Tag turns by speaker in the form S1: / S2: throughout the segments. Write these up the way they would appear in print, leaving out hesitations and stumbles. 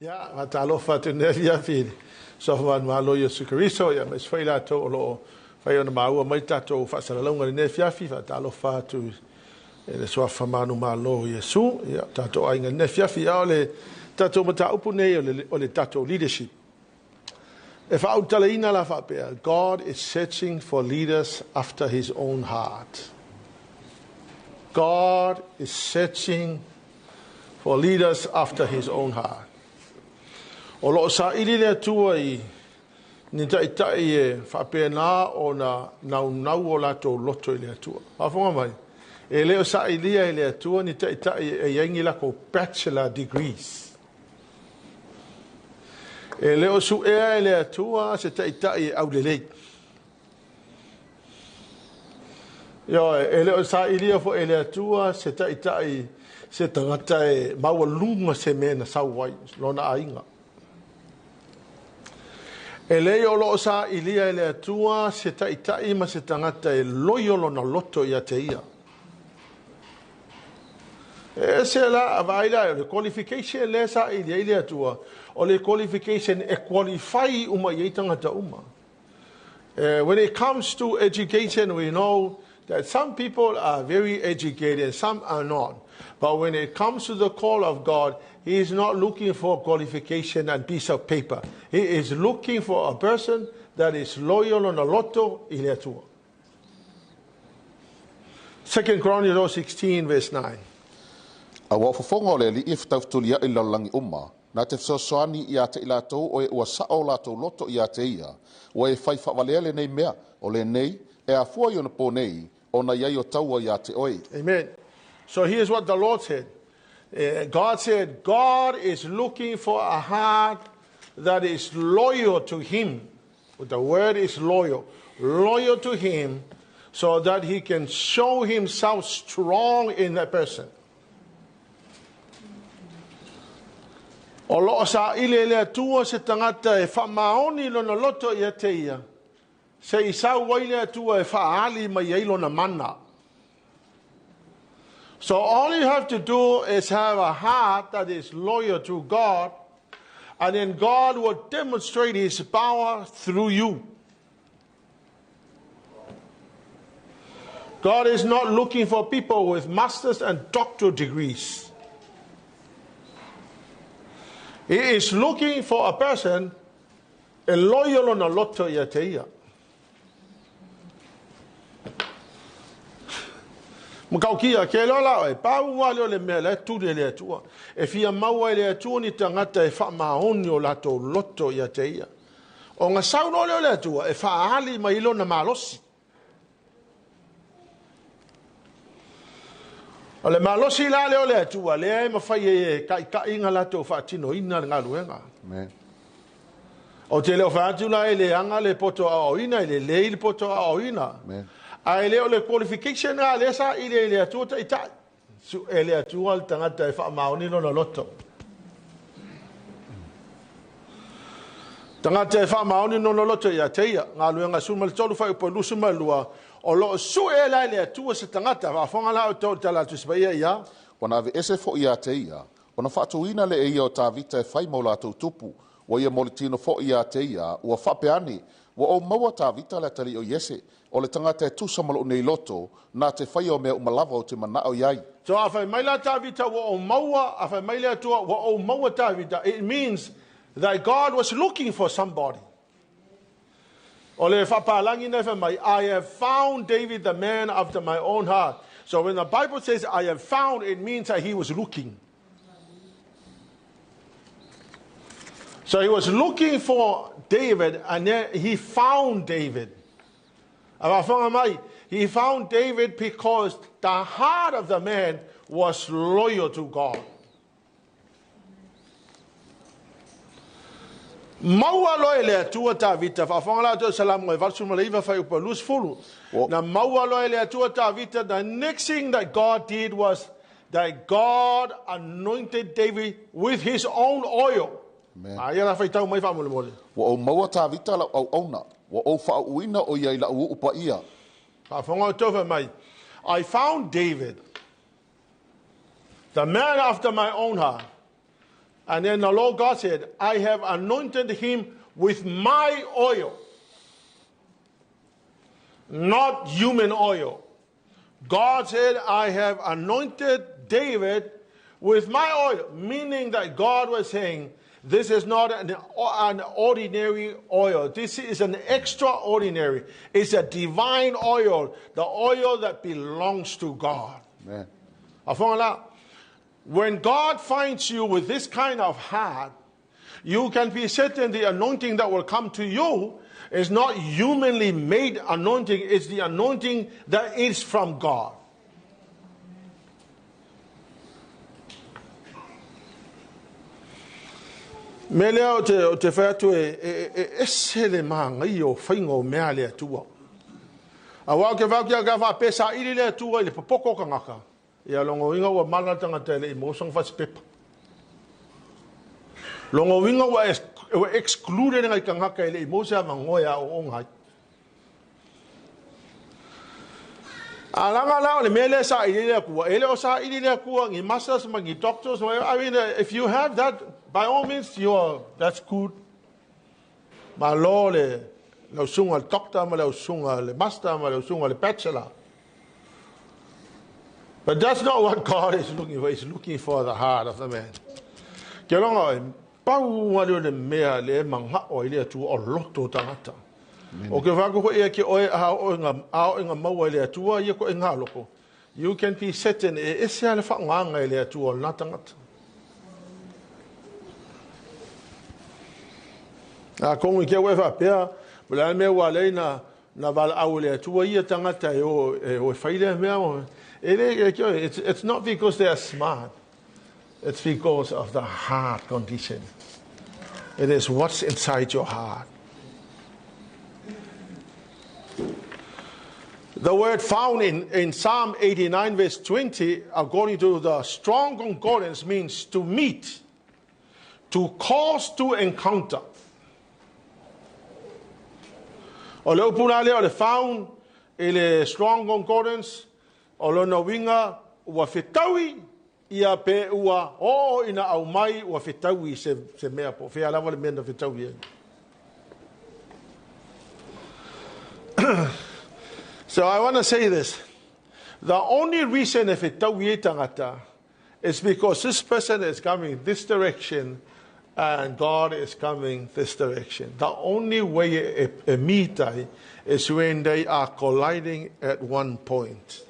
S1: Ia, faatalofa atu i lenei afiafi i le Suafa Manumalo o Iesu Keriso, ia aemaise foi i latou o lo o fai ona maua mai tatou faasalalauga i lenei afiafi. Faatalofa atu i le Suafa Manumalo o Iesu, ia, tatou aiga i lenei afiafi. Ia, o le tatou mataupu nei o le tatou leadership. E faaulutalaina la faapea, God is searching for leaders after his own heart. God is searching for leaders after his own heart. O lo o saili le Atua i ni taitai e faapena ona naunau o latou loto i le Atua. Faafofoga mai, e le o sailia e le Atua ni taitai e i ai ni latou bachelor degrees. E le o suea e le Atua se taitai e aulelei. Ioe, e le o sailia foi e le Atua se taitai se tagata e maualuga se mea na sau ai lona aiga. E leai o lo o sailia e le Atua se taitai ma se tagata e loio lona loto ia te ia. E ese la, vaai la, o le qualification lea saili ai le Atua, o le qualification e qualify uma i ai tagata uma. When it comes to education, we know that some people are very educated and some are not. But when it comes to the call of God, He is not looking for qualification and piece of paper. He is looking for a person that is loyal on a loto i le Atua. Second Chronicles 16 verse 9.
S2: Aua o fofoga o le Alii e fetaufutuliaʻi i le lalolagi uma, na te fesoasoani ia te i latou o e ua saʻo o latou loto ia te ia, ua e fai faavalea lenei mea, o lenei, e afua i ona pō nei, ona i ai o taua ia te oe.
S1: Amen. So here's what the Lord said. God said, God is looking for a heart that is loyal to him. The word is loyal. Loyal to him so that he can show himself strong in that person. O lo o saili e le Atua se tagata e faamaoni lona loto ia te ia, se i sau ai le Atua e faaali mai ai lona mana. So all you have to do is have a heart that is loyal to God, and then God will demonstrate his power through you. God is not looking for people with master's and doctoral degrees. He is looking for a person e loyal lona loto ia te ia. Makaukia, ke loa la oe, pau lava lea o le mea la e tuli e le Atua. E fia maua e le Atua ni tagata e faamaoni o latou loto ia te ia. Ona sau loa lea o le Atua e faaali mai lona malosi. O le malosi la lea o le Atua, lea e mafai ai e taitaiga latou faatinoina le galuega.
S2: Amen.
S1: Ou te le o fai atu la e leaga le poto aoaoina, e lelei le poto aoaoina.
S2: Amen.
S1: Ae le o le qualification lena lea saili ai e le Atua taitai. Sue le Atua le tagata e faamaoni lona loto. Tagata e faamaoni lona loto ia te ia. Galuega 13 fuaiupu 22, o lo o sue la e le Atua se tagata. Faafofoga la outou i le tala a le Tusi Paia ia.
S2: Ua na aveese foi ia te ia, ona faatuina lea e ia o Tavita e fai ma o latou tupu. Ua ia mo le tino foi ia te ia, ua faapea ane, Ua ou maua Tavita le atalii o Iese, o le tagata e tusa ma lou nei loto, na te faia o mea uma lava ou te manao i ai.
S1: So a fai mai la Tavita ua ou maua, a fai mai le Atua ua ou maua Tavita, it means that God was looking for somebody. O le faapalagi na e fai mai, I have found David the man after my own heart. So when the Bible says I have found, it means that he was looking. So he was looking for David and then he found David. A faafofoga mai, he found David because the heart of the man was loyal to God. Maua loa e le Atua Tavita, faafofoga la outou i Salamo e 89 fuaiupu 20. Na maua loa e le Atua Tavita, the next thing that God did was that God anointed David with his own oil.
S2: Amen.
S1: Aia la faitau mai faamolemole.
S2: Ua ou maua Tavita lau auauna, ua ou faauuina o ia i lau uu paia.
S1: Faafofoga outou fai mai, I found David, the man after my own heart. And then the Lord God said, I have anointed him with my oil, not human oil. God said, I have anointed David with my oil, meaning that God was saying, this is not an ordinary oil. This is an extraordinary. It's a divine oil, the oil that belongs to God.
S2: Amen.
S1: When God finds you with this kind of heart, you can be certain the anointing that will come to you is not humanly made anointing, it's the anointing that is from God. Mea lea o te, o te whai atu e, e, e, e ese le māngai o whainga o mea le atua. A wā ke whau kia ka wha pesa ili le atua i le popoko ka ngaka. Ia longo inga ua mala tangata e le i mosanga whasi pepa. Longo inga ua, ua excluded ngai ka ngaka e le i mosa mangoe a o ngai. A laga la o le mea lea sa ili le Atua. E le o sa ili le Atua ni masters ma ni doctors. I mean, if you have that, by all means, you are, that's good. Malo le lau suga le doctor ma lau suga le master ma lau suga le bachelor. But that's not what God is looking for. He's looking for the heart of the man. Ke longa, pau a leo le mea le manga'o ai le Atua o loto tagata. O ke whako hoi e ke oe a o inga, a o inga maua i le Atua, ia ko inga loko. You can be certain e ese a le whaongaanga i le Atua o nā tangata. A kongu i ke ue whapea, mo le mea ua lei na, na wala au le Atua ia tangata e o, e o e whaile mea o. E le, e ke it's not because they are smart. It's because of the heart condition. It is what's inside your heart. The word found in Psalm 89, verse 20, according to the Strong Concordance, means to meet, to cause to encounter. O le upu la lea o le found i le Strong Concordance, o lona uiga ua fetaui ia pe ua oo ina aumai ua fetaui se, se mea po o fea lava le mea na fetaui ai. So I want to say this. The only reason e fetaui ai tangata is because this person is coming this direction and God is coming this direction. The only way e, e meet ai is when they are colliding at one point.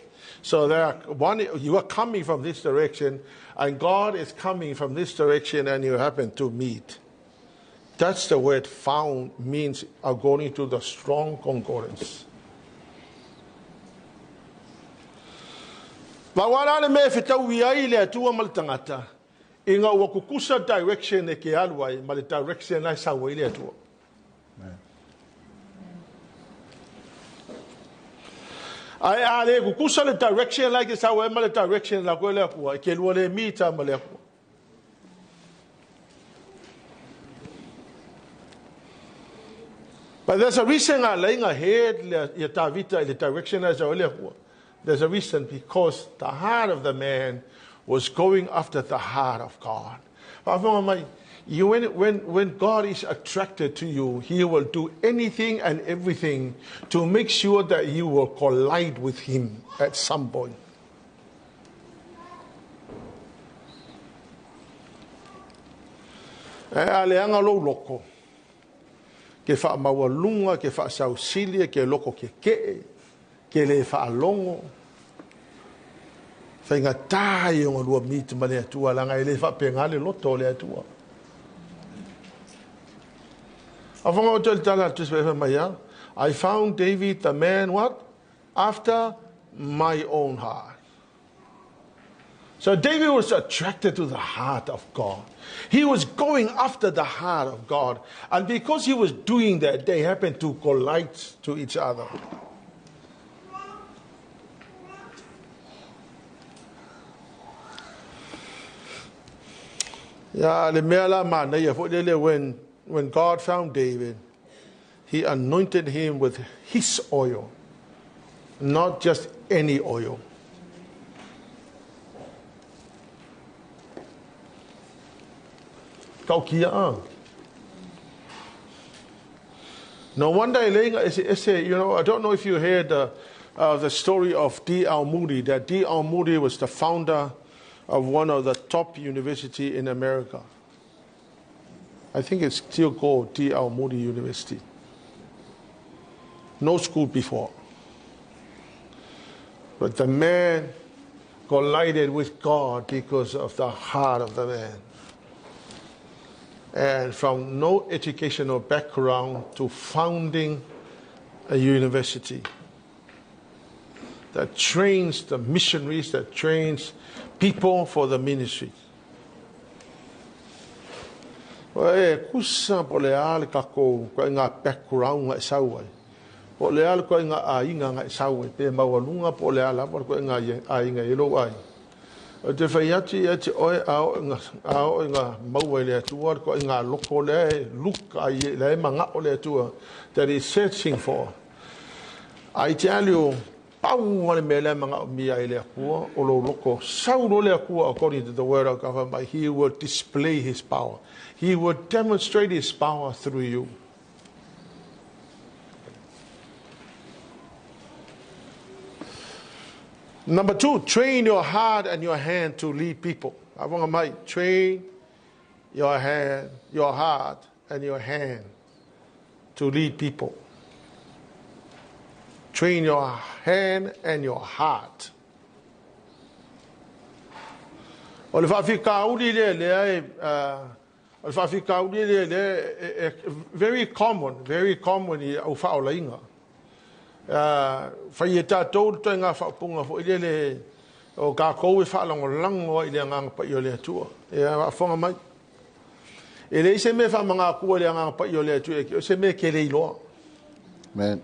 S1: So there are one, you are coming from this direction and God is coming from this direction and you happen to meet. That's the word found means according to the strong concordance. Ma ua la le mea e fetaui ai le Atua ma le tagata, ina ua kukusa direction e ke alu ai ma le direction la e sau ai le Atua. Ae a le kukusa le direction la e ke sau ai ma le direction la koe le Atua, e ke lua le mita ma le Atua. But there's a reason a lainga head le ia Tavita i le direction as o le Atua. There's a reason because the heart of the man was going after the heart of God. Faafofoga mai, you, when God is attracted to you, he will do anything and everything to make sure that you will collide with him at some point. E a leaga lou loko, ke faamaualuga, ke faasausili, ke loko kekeʻe, ke le faalogo, faigata ia ona lua meet ma le Atua, leaga e le faapena le loto o le Atua. Afoga o te tala a Tusi fai mai a, I found David the man what? After my own heart. So David was attracted to the heart of God. He was going after the heart of God. And because he was doing that, they happened to collide to each other. Ya le mea la manaia foi lele when God found David, he anointed him with his oil, not just any oil. Tautia a. No wonder e leai ga eseese, I don't know if you heard the story of D.L. Moody, that D.L. Moody was the founder of one of the top university in America. I think it's still called D.L. Moody University. No school before. But the man collided with God because of the heart of the man. And from no educational background to founding a university that trains the missionaries, that trains people for the ministry. E kusa po le a le kako ko ngā background nga e sau ai. Po le a le ko ngā aiga nga e sau ai. Pe maualuga po o le a lava le ituaiga aiga e lou aiga. Ou te fai atu ia te oe a oo ina, a oo ina maua e le Atua le ituaiga loko lea e look ai, lea e manao le Atua, that is searching for. I tell you, pau lava le mea lea e manaomia ai e le Atua, o lou loko. Sau loa le Atua according to the word of God, fai mai, He will display His power. He will demonstrate His power through you. Number two, train your heart and your hand to lead people. Avonga mai, train your hand, your heart and your hand to lead people. Train your hand and your heart. O le faafitauli lea lea e o le faafitauli lea lea e, e, very common, very common i au faaolaina. Fai e tatou le ituaiga faaupuga foi lele o tatou e faalagolago ai i le Agaga Paia o le Atua. Ia faafofoga mai. E leai se mea e faamagaatua i le Agaga Paia o le Atua ia te oe, o se mea e te le iloa.
S2: Amen.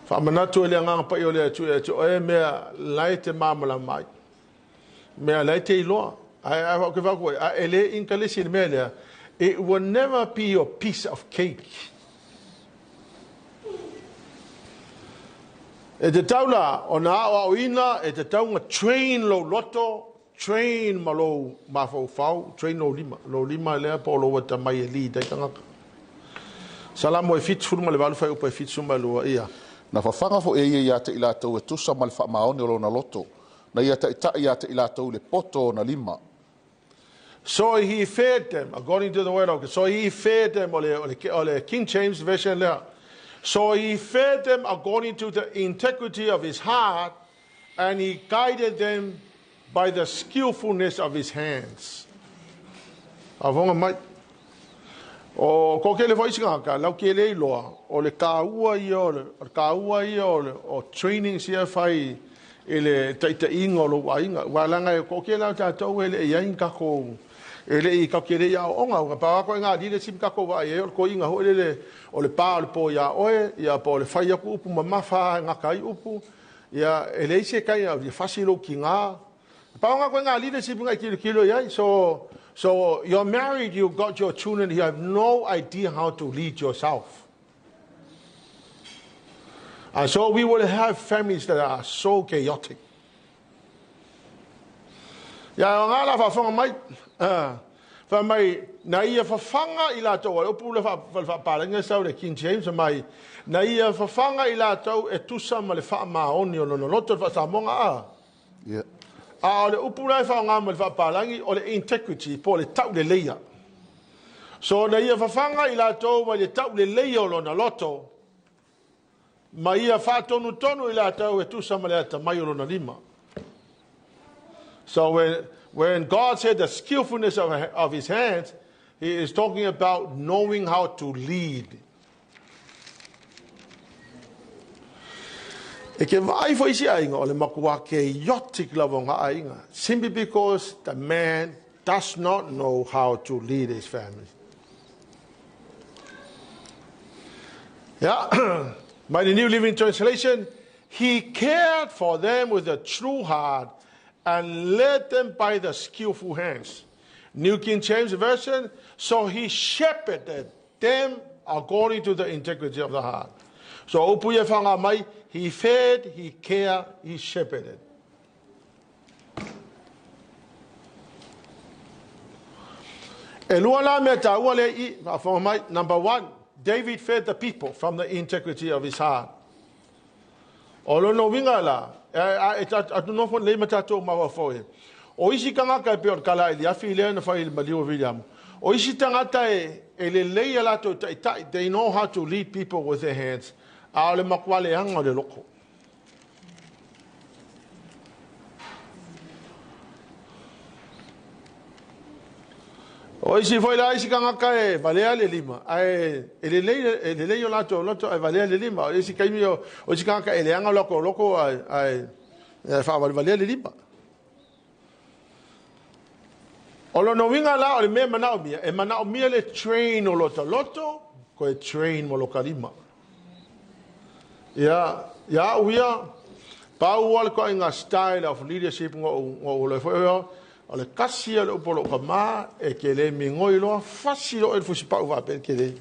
S1: Faamanatu e le Agaga Paia o le Atua ia te oe mea la e te malamalama ai. Mea la e te iloa. Ae a ou te fai atu ai, a e le inkalesi i le mea lea, it will never be your piece of cake. E tatau la ona aoaoina, e tatau ona train lou loto, train ma lou mafaufau, train lou lima, lou lima lea po o lou atamai e lead ai tagata. Salamo e 78 fuaiupu e 72, ia.
S2: Na fafaga foi e ia ia te i latou e tusa ma le faamaoni o lona loto, Na ia taitai ia te i latou i le poto o ona lima.
S1: So he fed them, according to the word of God. So he fed them, o le, o le, o le King James Version lea. So he fed them according to the integrity of his heart, and he guided them by the skillfulness of his hands. Faafofoga mai. O ko kele foi isi tagata, lau ke le iloa, o le taua ia o le, o le taua ia o le, o trainings ia e fai i le taitaiga o lou aiga. Aua leaga e toatele lava o tatou e le i i ai ni tatou, e le i tatou te le i aooga. Ua pau lava ituaiga leadership tatou vaai ai o le toeaina foi lele o le pa o le po ia oe, ia po o le fai atu upu mamafa e gata ai upu. Ia e leai se kind of, ia fasi lou tiga. Pau lena ituaiga leadership na e tilotilo i ai. So, so you're married, you got your children, you have no idea how to lead yourself. And so we will have families that are so chaotic. Ia o ngā la whaafonga mai, wha mai, na ia whawhanga i lātou, o le upu le whaapālanga sau le King James mai, na ia whawhanga i lātou e tusa ma le whaamaoni o lona loto le whaasamoga a.
S2: Ia.
S1: A o le upu la e faaaoga mai le faapalagi o le integrity po o le tauleleia. So na ia fafaga i latou mai le tauleleia o lona loto ma ia faatonutonu i latou e tusa ma le atamai o lona lima. So when God said the skillfulness of his hands, he is talking about knowing how to lead. E ke vaai foi isi aiga, o le matua chaotic lava o ngā aiga, simply because the man does not know how to lead his family. Yeah. By the New Living Translation, he cared for them with a true heart and led them by the skillful hands. New King James Version, so he shepherded them according to the integrity of the heart. So upu ia whanga mai, he fed, he cared, he shepherded. E lua la mea taua lea i i, faafofoga mai. Number one, David fed the people from the integrity of his heart. O lona uiga la, e atu nofo lelei ma tatou mafaufau e. O isi tagata e pei o le tala a Eliafi lea na fai i le maliu o Viliamu, o isi tagata e, e lelei a latou taitai, they know how to lead people with their hands, a o le matua leaga o le loko. O isi foi la isi tagata e valea le lima, ae e lelei, e lelei o latou loto ae valea le lima. O isi taimi o, o isi tagata e leaga o latou loto ae, ae, ae faavalevalea le lima. O lona uiga la o le mea e manaomia, e manaomia le train o lota loto, koe train mo lota lima. Ia, ia au ia, pau lava le toaiga style of leadership na ou, na ou ola ai foi, o le tasi ia o le upu a lou tama, e te le migoi loa, fasi loa oe i le fusipau faapea e tele.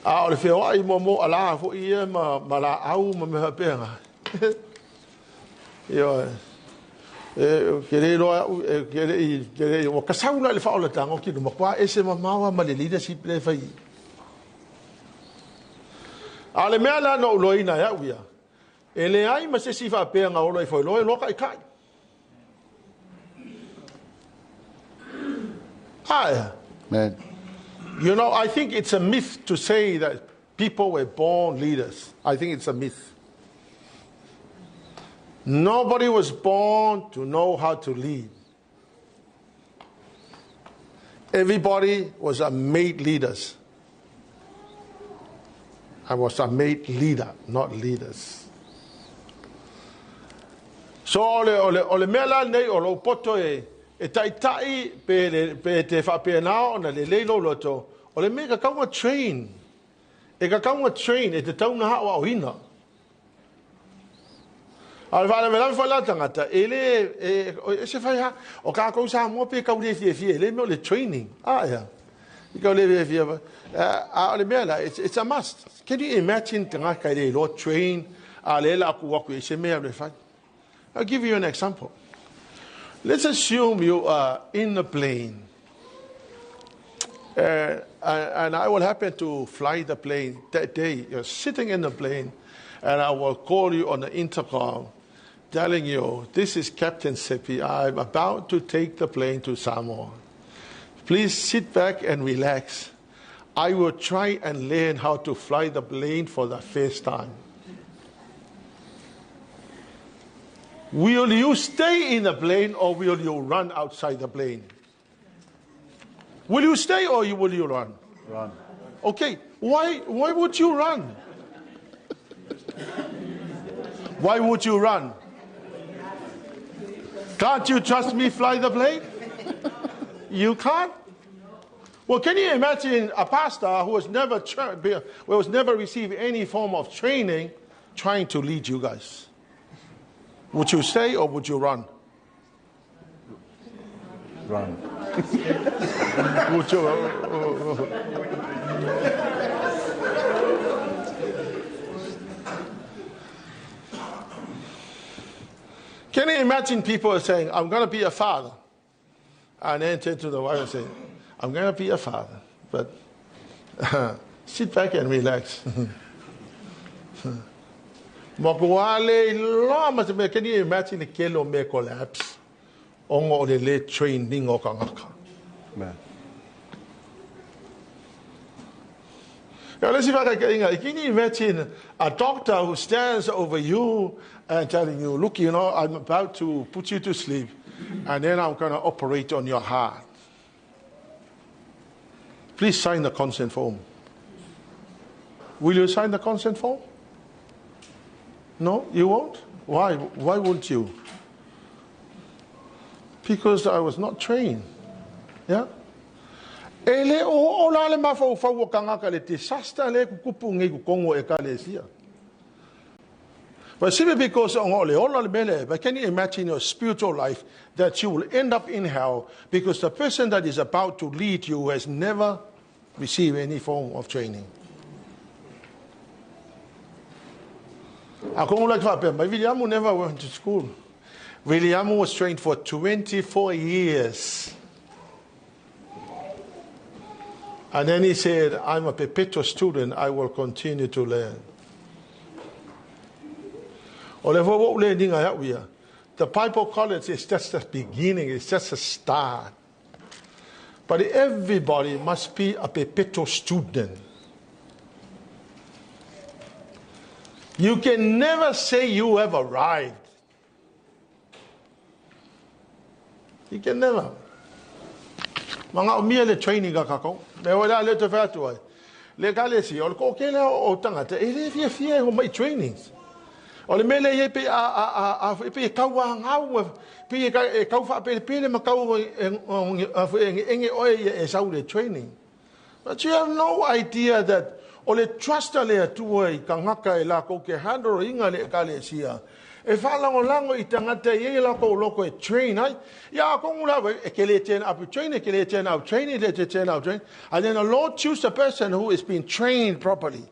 S1: A o le feoai muamua ala foi ia ma, ma laau ma mea faapena. Ioe. E, ke le iloa au, e, ke le i, ke le i, ua kasau la i le faaolataga o kino, matua ese mamao lava ma le leadership lea e fai i. A o le mea la na ou iloaina e au ia, e leai ma se isi faapea na ola ifo loa, iloa taitai. Ae.
S2: Man.
S1: You know, I think it's a myth to say that people were born leaders. I think it's a myth. Nobody was born to know how to lead. Everybody was a made leaders. I was a made leader, not leaders. So o le, o le, o le mea la nei o lou poto e, e taitai pe, le, pe te faapena ona lelei lou loto, o le mea e tatau ona train. E tatau ona train, e tatau ona aoaoina. A o le faalavelave foi la tagata, e le, e, e se fai ha, o kākou Samoa pe kau le fiafia, e le mea o le training. A ea, i kau le fiafia. A o le mea la, it's a must. Can you imagine tagata e le iloa train, a le la aku aku i se mea le fai. I'll give you an example. Let's assume you are in a plane. And I will happen to fly the plane that day. You're sitting in the plane, and I will call you on the intercom telling you, this is Captain Seppi. I'm about to take the plane to Samoa. Please sit back and relax. I will try and learn how to fly the plane for the first time. Will you stay in the plane or will you run outside the plane? Will you stay or will you run?
S2: Run.
S1: Okay, why, why would you run? Why would you run? Can't you trust me fly the plane? You can't? Well, can you imagine a pastor who has never, who has never received any form of training trying to lead you guys? Would you stay or would you run?
S2: Run.
S1: Would you? Can you imagine people saying, I'm going to be a father? And then turn to the wife and say, I'm going to be a father, but sit back and relax. Makuā le iloa ma se mea, can you imagine le kele o mea collapse ona o le lē training o tagata.
S2: Man.
S1: Now, let's see if I can, can you imagine a doctor who stands over you and telling you, look, you know, I'm about to put you to sleep, and then I'm going to operate on your heart. Please sign the consent form. Will you sign the consent form? No, you won't? Why? Why won't you? Because I was not trained. Yeah? E le o o la le mafaufau o tagata le disaster le kukupu nei totonu o ekalesia. But simply because o le ola le mele, but can you imagine your spiritual life that you will end up in hell because the person that is about to lead you has never received any form of training? A kongu la faapea mai, Viliamu never went to school. Viliamu was trained for 24 years. And then he said, I'm a perpetual student, I will continue to learn. O le fua ua le ninga iau ia. The Bible College is just the beginning, it's just a start. But everybody must be a perpetual student. You can never say you have arrived. You can never. Manaomia le training a kākou. Mea o le a le te whai atu ai. Le kalesi, o le kōkele o tangata, e le fia fia e ho mai trainings. O le mele i pe a a a a pe e kau a ngau pe e e kau wha pele pele ma kau e e enge oe e sau le training. But you have no idea that o le trust a le Atua i kangaka e lākou ke handle inga le ekalesia. E whaalangolago i tangata i e lākou loko e train ai. Ia a kongu la e ke le turn up train, e ke le turn up train, e le turn up train. And then the Lord choose the person who is being trained properly.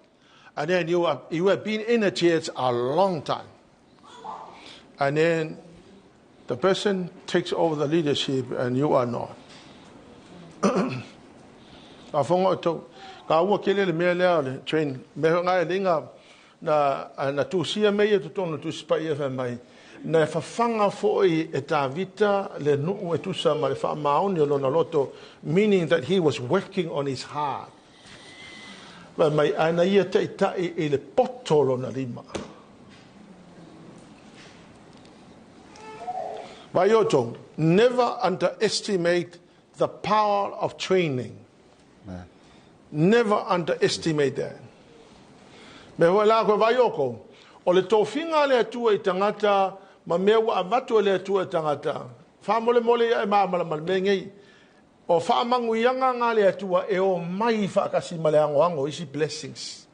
S1: And then you have been in the church a long time. And then the person takes over the leadership and you are not. Ka whonga o tau. Ka ua kele le mea lea o le train. Me hoi ngai le inga na, na tūsia me ia totonu tusi pai e mai. Na e whawhanga foi e Tāvita le nuu e tusa ma le whaamaoni o lona loto, meaning that he was working on his heart. Fai mai, ana ia taitai i le poto lona lima. Vai outou, never underestimate the power of training. Amen. Never underestimate that. Me hoi la koe vai oko, o le tofiga le Atua i tagata ma mea ua avatu e le Atua i tagata. Faamolemole ia e malamalama le mea nei. O faamanuiaga nga le Atua e o mai faatasi ma le agoago isi blessings.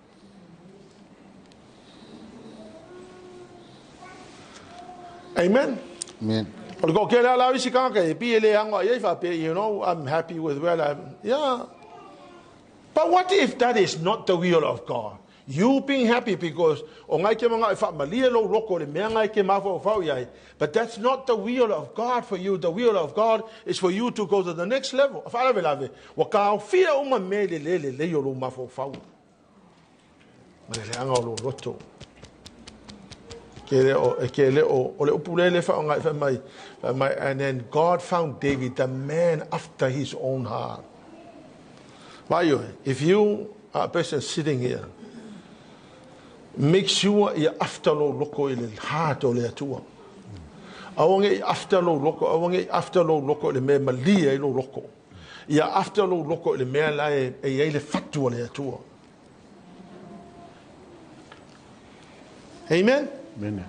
S1: Amen.
S2: Amen.
S1: O le toatele lava la o isi tagata e pei e le ago i ai faapea, I'm happy with where I'm. Yeah. But what if that is not the will of God? You being happy because o ngai ke manga e whaamalie lou loko le mea ngai ke mafaufau i ai. But that's not the will of God for you. The will of God is for you to go to the next level. A whaalavelave, ua kaofia uma mea i le le lelei o lou mafaufau. Ma le leaga o lou loto. Ke le o, e ke le o, o le upu le le whaonga i whaimai, whaimai, and then God found David, the man after his own heart. Vai oe, if you are a person sitting here, make sure ia after lou loko i le heart o le Atua. Aua ne i after lou loko, aua ne i after lou loko i le mea e malie ai lou loko. Ia after lou loko i le mea la e i ai le fatu o le Atua. Amen?
S2: Amen.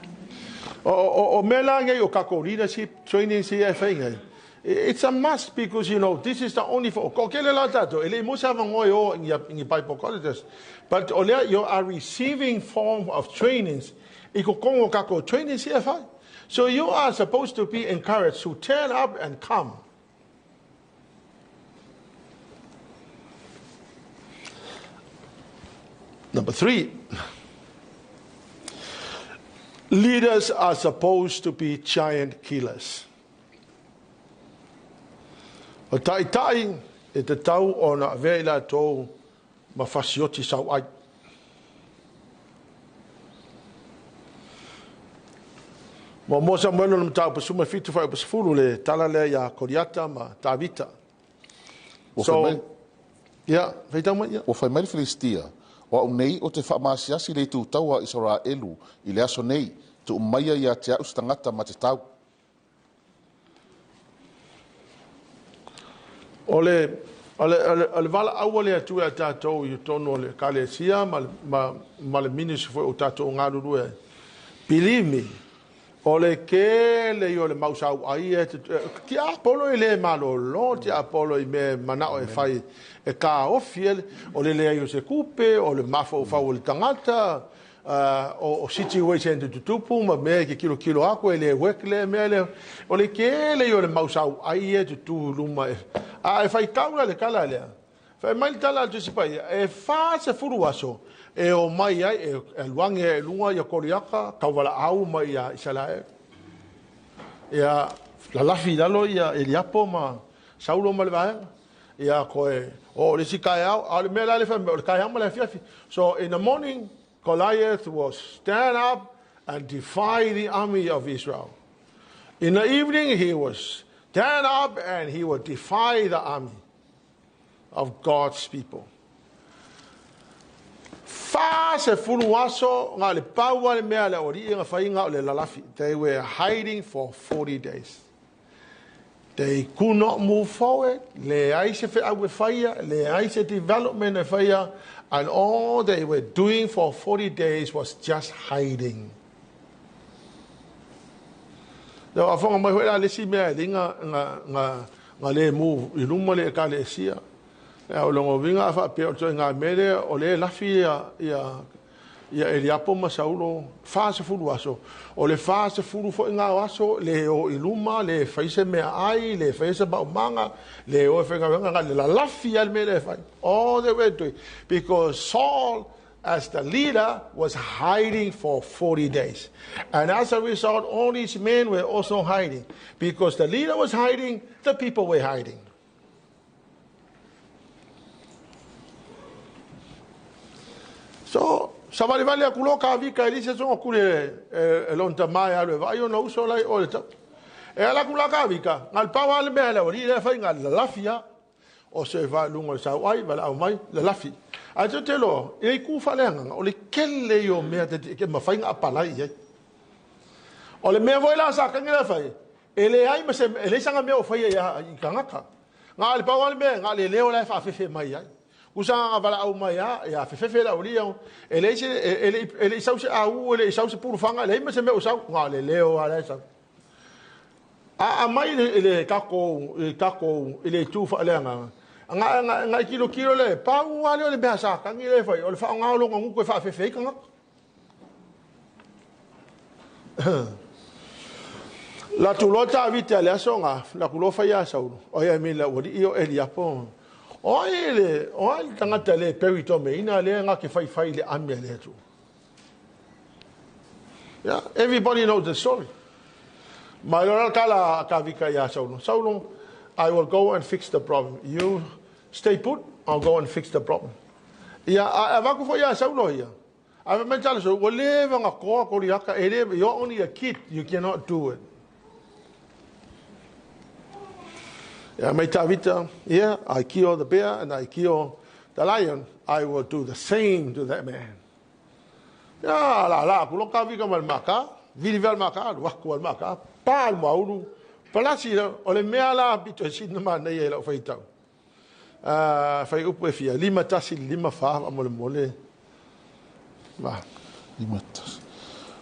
S1: O mea la nei o kākou leadership training si e whai nei. It's a must because, this is the only for, ko kele la tātou, e le mo sa ngoi o i Bible colleges, but o lea, you are receiving form of trainings, i ko kongo kākou trainings si e whai. So you are supposed to be encouraged to turn up and come. Number 3, leaders are supposed to be giant killers. O taitai e te tau o na avea i latou ma fasioti sau ai. Mo Samuele o le mataupu 17 fuaiupu 10 le tala lea ia Koliata ma Tavita.
S2: Ua fai mai.
S1: So, ia, faitau mai ia.
S2: Ua fai mai le Filistia, O au nei ou te faamaasiasi le itu taua a Isaraelu i le aso nei, tuu maia ia te au se tagata ma te tau.
S1: O le, o le, o le, o le valaau a le Atua ia tatou i totonu o le Ekalesia ma, ma, ma le ministry foi o tatou galulue ai. Believe me, o le tele ia o le mau sauai e tiapolo e le malolo, tiapolo i mea e manao e fai e taofi e, o le leai o se tupe, o le mafaufau o le tagata, o situation e tutupu ma mea e ke kilokilo aku e le work lea mea lea. O le tele ia o le mau sauai e tutu i luma e. A e faitau la le tala lea. Fai mai le tala a le Tusi Paia, e 40 aso e omai ai, e alu age ai i luga ia Koliata, tauvalaau mai ia Isaraelu. Ia lalafi i lalo ia Eliapo ma Saulo ma le vaega. Ia koe o le isi taeao, a o le mea la le fai mai, o le taeao ma le afiafi. So in the morning, Goliath will stand up and defy the army of Israel. In the evening, he will stand up and he will defy the army of God's people. 40 aso nga le paua le mea le ori nga whainga o le lalafi. They were hiding for 40 days. They could not move forward. Leai se wheau e whaia, leai se development e whaia, and all they were doing for 40 days was just hiding. Leo afonga mai hoi la le si mea e linga nga, nga, nga le move i luma le ka le sia. Ea o longo vinga a whaapea o toi ngā mele o le lafi ia, ia, ia Eliapo ma Saulo, 40 aso. O le 40 foi ngā aso, le o i luma, le whai se mea ai, le whai se maumanga, le o e whai ngā le lalafi al mele e whai. All they were doing. Because Saul, as the leader, was hiding for 40 days. And as a result, all these men were also hiding. Because the leader was hiding, the people were hiding. So, savalivali aku loa Kavika e leai se aso kuli e lona tamā e alu e vaai ona uso la i o i le tau. E ala aku la Kavika, na o le pau lava le mea le aualii lea e fai, na o le lalafi lava. O se va i luga o le sauai, valaau mai, lalafi. Ae tou te iloa, i le itu faaleagaga, o le tele ia o mea e mafai ona apalai i ai. O le mea foi la sa tagi la e fai, e leai ma se, e leai sana mea o faia i tagata. Na o le pau lava le mea, na o le leo la e faafefe mai ai. Usa na valaau mai a, ia fefefe le aualii au, e leai se, e le, e le i sau se au, e le i sau se pulufaga, e leai ma se mea o sau, na o le leo lava la e sau. A aumai i le tatou, i le tatou, i le itu faaleagaga, na, na, na i tilotilo le, pau lava lea o le mea a Satani lea e fai, o le faaaoga o lona gutu e faafefe ai tagata. Latu loa Tavita i le aso na, latu loa fai ia Saulo, o ia mea ua lii o Eliapo. O ai le, o ai le tagata le peritome ina lea na te faifai i le ame a le Atua. Yeah, everybody knows the story. Ma loa kala Tavita ia Saulo. Saulo, I will go and fix the problem. You stay put, I'll go and fix the problem. Ia, a avaku foi ia Saulo ia. Ae fai mai tala so, ua leva na toa Koliata, e le, you're only a kid, you cannot do it. Ia mai Tavita, yeah, I kill the bear and I kill the lion, I will do the same to that man. Ia, la la, aku loa Kavika ma le maka, vili vea le maka, alu aku le maka, pa le maulu, palasi, o le mea la pito e sina manaia i lau faitau. Fai upu e fia, 5 1 5 4, faamolemole. Ma.
S2: 51.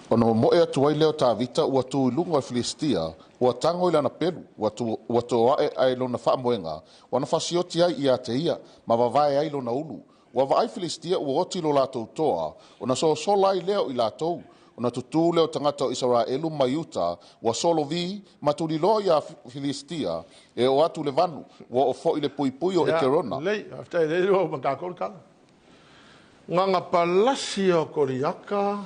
S2: Ona momoe atu ai lea o Tavita ua tu i luga o le Filistia, ua tago i lana pelu, ua, tu, ua toae ae lona faamoega, ua na fasioti ai ia te ia, ma vavae ai lona ulu. Ua vaai Filistia ua oti lo latou toa, ona sosola ai lea o i latou, ona tutū lea o tagata o Isaraelu mai uta, ua solovi, ma tuliloa iā Filistia, e oo atu i le vanu, ua oo foi le puipui o
S1: Ia,
S2: Ekerona.
S1: lelei, faafetai lelei ua uma tatou le tala. Gaga palasi o Koliata,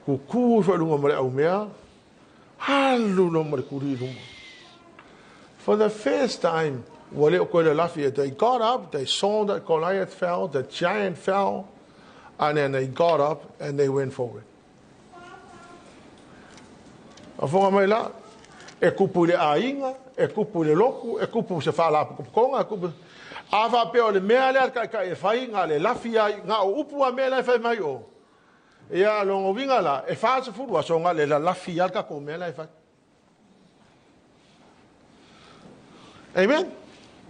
S1: tutu ifo i luga ma le aumea, alu loa ma le tuli i luma. For the first time, ua le o toe lalafi e. They got up, they saw that Goliath fell, the giant fell, and then they got up and they went forward. Afoga mai la, e kupu i le aiga, e kupu i le lotu, e kupu i se faalapotopotoga, e kupu. A faapea o le mea lea a le taitai e fai, na o le lafi ai, na o upu a mea la e fai mai o. Ia, lona uiga la, e 40 aso na o le lalafi lava le tatou mea la e fai. Amen.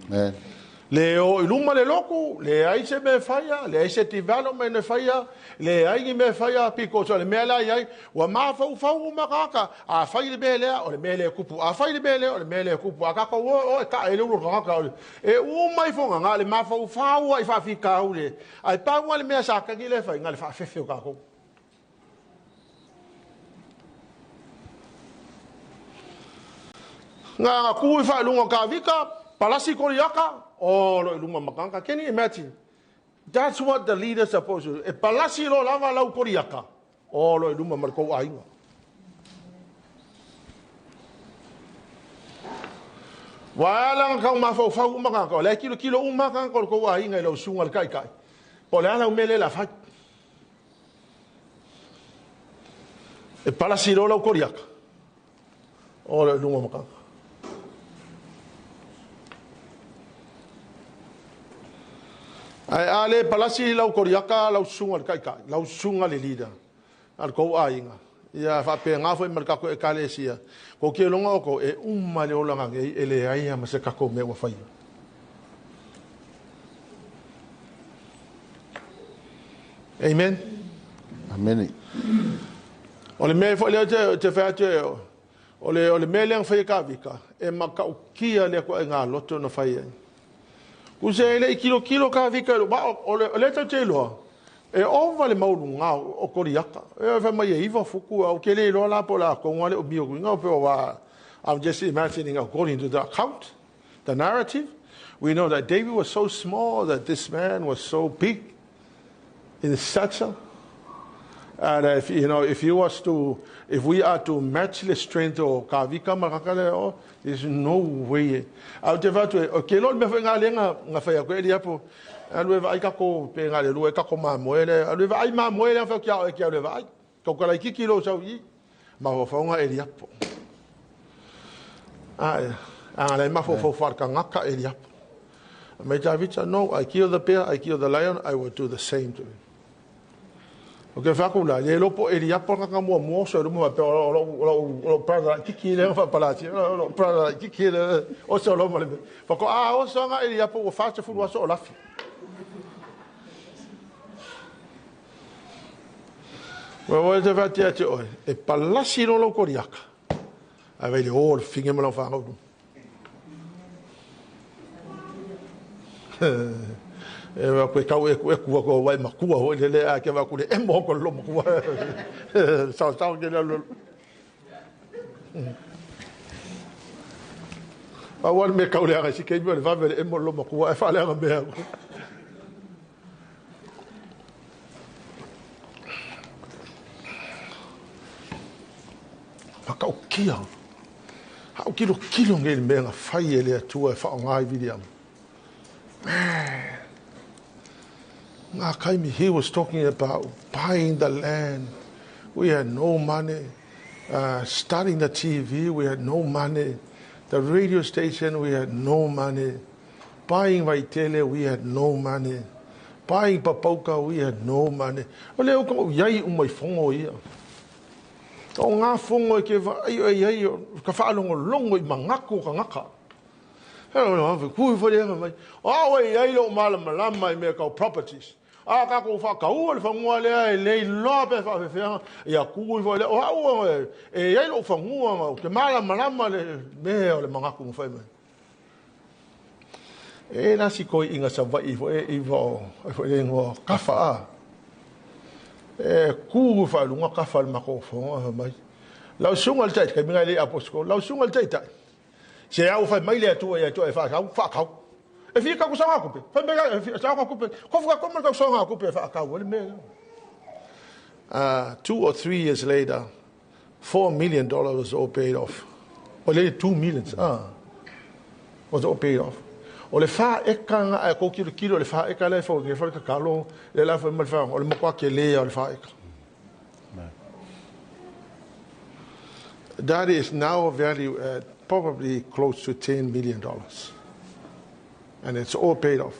S2: Amen.
S1: Le o i luma le lotu, leai se mea e faia, leai se development e faia, leai ni mea e faia, because o le mea la i ai, ua mafaufau uma tagata, a fai le mea lea, o le mea lea e tupu, a fai le mea lea, o le mea lea e tupu, a tatou o, o e tae le ulu o le tagata, o le, e uma ifoga, na o le mafaufau lava i faafitauli, ae pau lava le mea sa tagi lea e fai, na o le faafefe o tatou. Na na tu i faailuga o Tavita, palasi Koliata, o lo i luma ma tagata. Can you imagine? That's what the leader supposed to do. E palasi loa lava lau Koliata, o lo i luma ma le tou aiga. Ua ala ona tau mafaufau uma tagata, o la e tilotilo uma lava tagata o le tou aiga i lau susuga i le taitai, po o le a lau mea lea o le a fai. E palasi loa lau Koliata, o le luga o matata. Ae a le palasi lau Koliata lau susuga i le taitai, lau susuga i le leader a le tou aiga, ia faapena foi ma le tatou ekalesia, tou te iloga outou e uma le olaga nei e leai lava ma se tatou mea ua faia. Amen.
S2: Amene.
S1: O le mea foi lea ou te fai atu, o le mea lea na fai e Tavita, e matautia lea ituaiga loto na fai ai. Tusa e le i tilotilo Tavita i le vaa, o lea tatou te iloa, e ova le maualuga o Koliata. E fai mai e 9 futu, ou te le iloa la po o le a tonu lava le umi o tuiga, pe ua, I'm just imagining according to the account, the narrative. We know that David was so small, that this man was so big in stature. And if, you know, if you was to, if we are to match the strength o Kavika ma kaka le, oh, there's no way. A o te whatu e, o ke lo le mea whai ngā lenga, ngā whai ako e liapo, alu e vaai kako, pe ngā le lua e kako māmoe le, alu e vaai māmoe le, whai kia o e kia alu e vaai. Kau kalai kiki lo sau i, mafaufauga e liapo. Ae, a le mafaufau whaakangaka e liapo. Mai Tavita, no, I kill the bear, I kill the lion, I will do the same to him. O ke whaku la, le lopo e liapo ka mua mua so lumu pe o lo o lo brother kiki le fa palati o lo brother kiki le o so lo male. Fa ko a o so nga e liapo o fa te fulu aso o lafi. Ua ua te whati atu oe, e palasi lo lau koriaka. Ai vai le o le finge ma lau whangau. E wa koe kau e ku e kua ko wai makua hoi le le a ke wa kule e mo ko lo makua. Sao sao ke lo. Pa wan me kau le aga si ke mi le vave le e mo lo makua e fa le aga mea. Whakaukia. Hau kilo kilo ngei le mea nga whai e le Atua e whaonga i William. Man. Ngā kaimi, he was talking about buying the land. We had no money. Starting the TV, we had no money. The radio station, we had no money. Buying Vaitele, we had no money. Buying Papauka, we had no money. O lea uka o iai uma i fongo ia. O ngā fongo e ke vaai o iai o ka whaalongolongo i mangaku o ka ngaka. Kui whare anga mai. O e iai lo malamalama i mea kau properties. A kākou whakaua le fanua lea e lei loa pe whaawhewheanga. Ia kui whare. O au e iai lo fanua o te malamalama le mea o le mangaku ngawhai mai. E la si koi inga Savaii foi e iwa o e foi le ingoa kafa a. E ku whaalunga kafa le mako fonga mai. Lau sunga le taitai, minga le aposko, lau sunga le taitai. Se au whai mai le atua i atua e whaakau, whaakau. E whia kau sanga kupe, whai mai e whia sanga kupe, ko whakakoma kau sanga kupe e whaakau, ele mea. 2 or 3 years later, $4 million was all paid off. O le 2 millions, ah, was all paid off. O le wha eka nga a ko kilo kilo le wha eka le fo nge fa ka kalo le la fa ma fa o le mokwa ke le o le wha eka. That is now valued at probably close to $10 million. And it's all paid off.